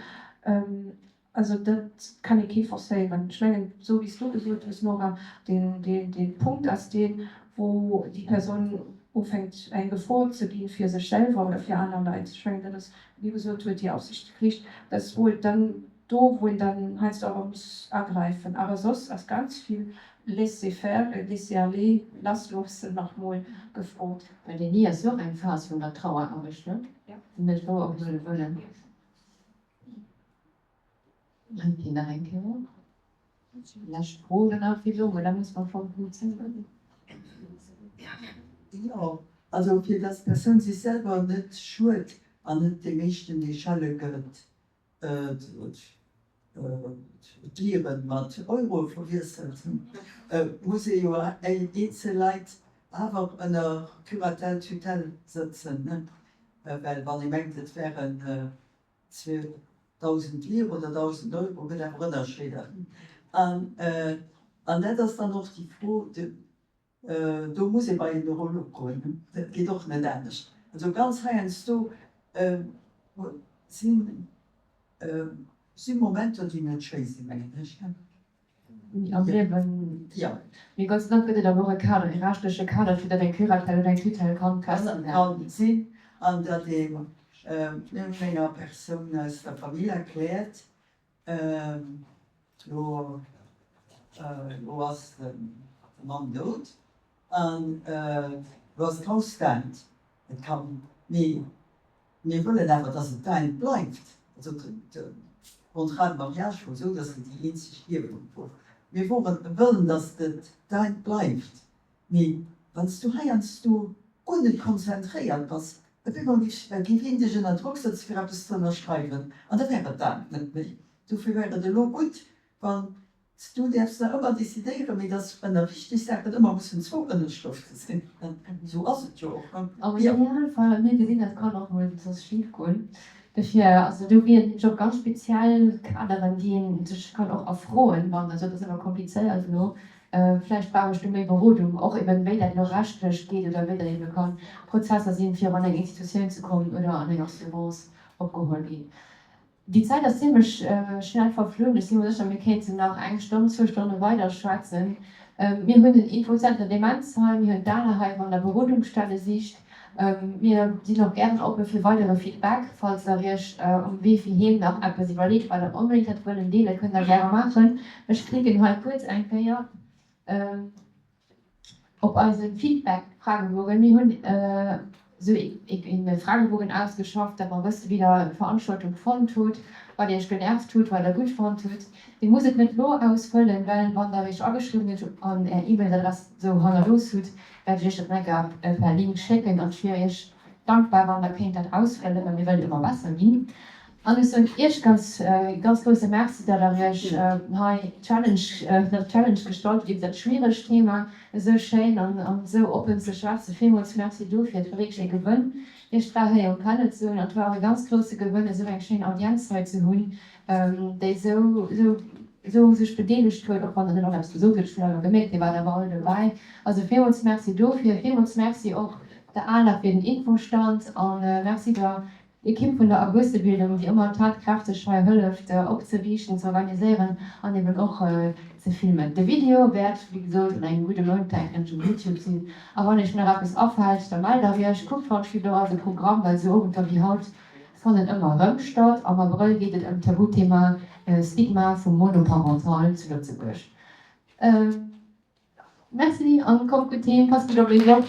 Speaker 2: Also dat kann ee kee forcéieren. Ech mengen, esou wéi s du gesot hues, Nora, deen, deen, dee Punkt ass deen, wou déi Persoun ufänkt eng Gefor ze gi fir sech selwer oder fir aner Leit. Ech mengen, dat ass, wéi gesot huet, déi Aufsichtspflicht, dat ass wou et dann do, wou een dann heiansdo awer muss agräifen. Awer soss ass ganz vill Laisser-faire, Laisser-aller, Lassloossen nach mol gefrot.
Speaker 1: Well déi ni ass jo och eng Phas vun der Traueraarbecht, ne? Net wouerhuele wëllen. Hei nach eng Kéier. Lescht Fro dann nach fir elo, well da muss mer schonn Punkt 10.
Speaker 6: Jo, also fir dass d'Persoun sech selwer net schued an net deem éischten dee schelle gëtt, d'Liewe mat Euroe verwiesselt, muss ee jo eenzel Leit awer ënner Curatelle, tutelle sëtzen, well wann ee mengt et wären 2.000 Lire oder 1.000 Euro, gëtt awer Ënnerscheeder. An dat ass dann och déi Fro, do muss ee bei en Neurolog goen, dat geet och net anescht. Also ganz heiansdo si Momenter, déi net schéi sinn, mengen ech.
Speaker 1: Am Liewen, jo. Mee Gott sei Dank gëtt et awer och e Kader, e rechtleche Kader, fir datt eng Curatelle oder eng Tutelle kann festgesat
Speaker 6: Kann ginn. sinn, an datt ee menger Persoun aus der Famill erkläert, Lo, lo ass de Mann dout an lo ass d'Haus däint. Et kann, mee Mir wëllen awer, dass et däint bleift. Also de Contrat de mariage wor esou, dass de déi eenzeg Ierfin wor. Mir woren, wëllen, dass et däint bleift. Mee wann s du heiansdo guer net konzentréiert bass, op eemol géif een dech ënner Drock sëtzen, fir eppes ze ënnerschreiwen, an da wär et däint net méi. Dofir wär et elo gutt, wann Du däerfs nach ëmmer decidéieren, mee dass ënner wichteg Saachen ëmmer mussen zwou Ënnerschrëfte sinn. Esou ass et jo och.
Speaker 1: Am Idealfall, a mir gesinn, dat kann och mol soss schif goen. Dofir, also do ginn et nämlech och ganz speziell Kaderen, déi ee sech kann och erfroen, wann, also dat ass ëmmer komplizéiert elo, vläicht brauch ech do méi Berodung, och eben wéi dat elo rechtlech geet oder wéi dat ebe kann Prozesser sinn, fir an eng Institutioun ze kommen oder an eng Assurance opgeholl ginn. Déi Zäit ass zimlech schnell verflunn. Ech si mer sécher, mir kéinten nach eng Stonn, zwou Stonne weider schwätzen. Mir hunn den Infozenter Demenz hei, mir hunn d'Alerheim an der Berodungsstelle Sicht. Mir sinn och gären oppe fir weidere Feedback. Falls der Iech um Wee fir heem nach eppes iwwerleet, wat der onbedéngt hätt wëllen deelen, kënnt der gäre maachen. Ech klicken hei kuerz eng Kéier op eise Feedback-Fragebogen. Mir hunn esou ee Fragebogen ausgeschafft, dat mer wësse wéi der d'Veranstaltung fonnt hutt, wat Iech genervt hutt, wat der gutt fonnt hutt. Dir musst et net elo ausfëllen, well wann der Iech ageschriwwen hutt an Är E-Mails-Adress esou hannerlooss hutt, wäert ech Iech dat Make-up per Link schécken an ech wier Iech dankbar wann der kéint dat ausfëllen, well mir wëllen ëmmer besser ginn. An ech soen Iech ganz ganz grousse Merci, datt der Iech hei d'Challenge, der Challenge gestallt hutt iwwer dat schwieregt Thema esou schéin an esou oppen ze schwätzen. Villmools Merci dofir. Et war wierklech e Gewënn Iech 3 hei um Panel ze hunn an et war och e ganz grousse Gewënn esou eng schéin Audienz hei ze hunn, déi esou esou esou sech bedeelegt huet, och wann der net all eppes gesot hutt, ech hunn awer gemierkt, dir waart awer all dobäi. Also villmools Merci dofir. Villmools Merci och der ala fir den Infostand a Merci der Ekipp vun der Erwuessebildung, déi ëmmer tatkräfteg hei hëlleft opzeriichten, ze organiséieren an eben och ze filmen. De Video wäert wéi gesot an engem gudde Mount denken ech um Youtube sinn. A wann iech nach eppes afält, da mellt der iech. Kuckt wann ech do ass e Programm, well esou Owenter wéi haut fannen ëmmer erëm statt. Am Abrëll geet et ëm d'Tabuthema Stigma vum Monoparental zu Lëtzebuerg. Merci an kommt gutt heem, passt gutt op iech op.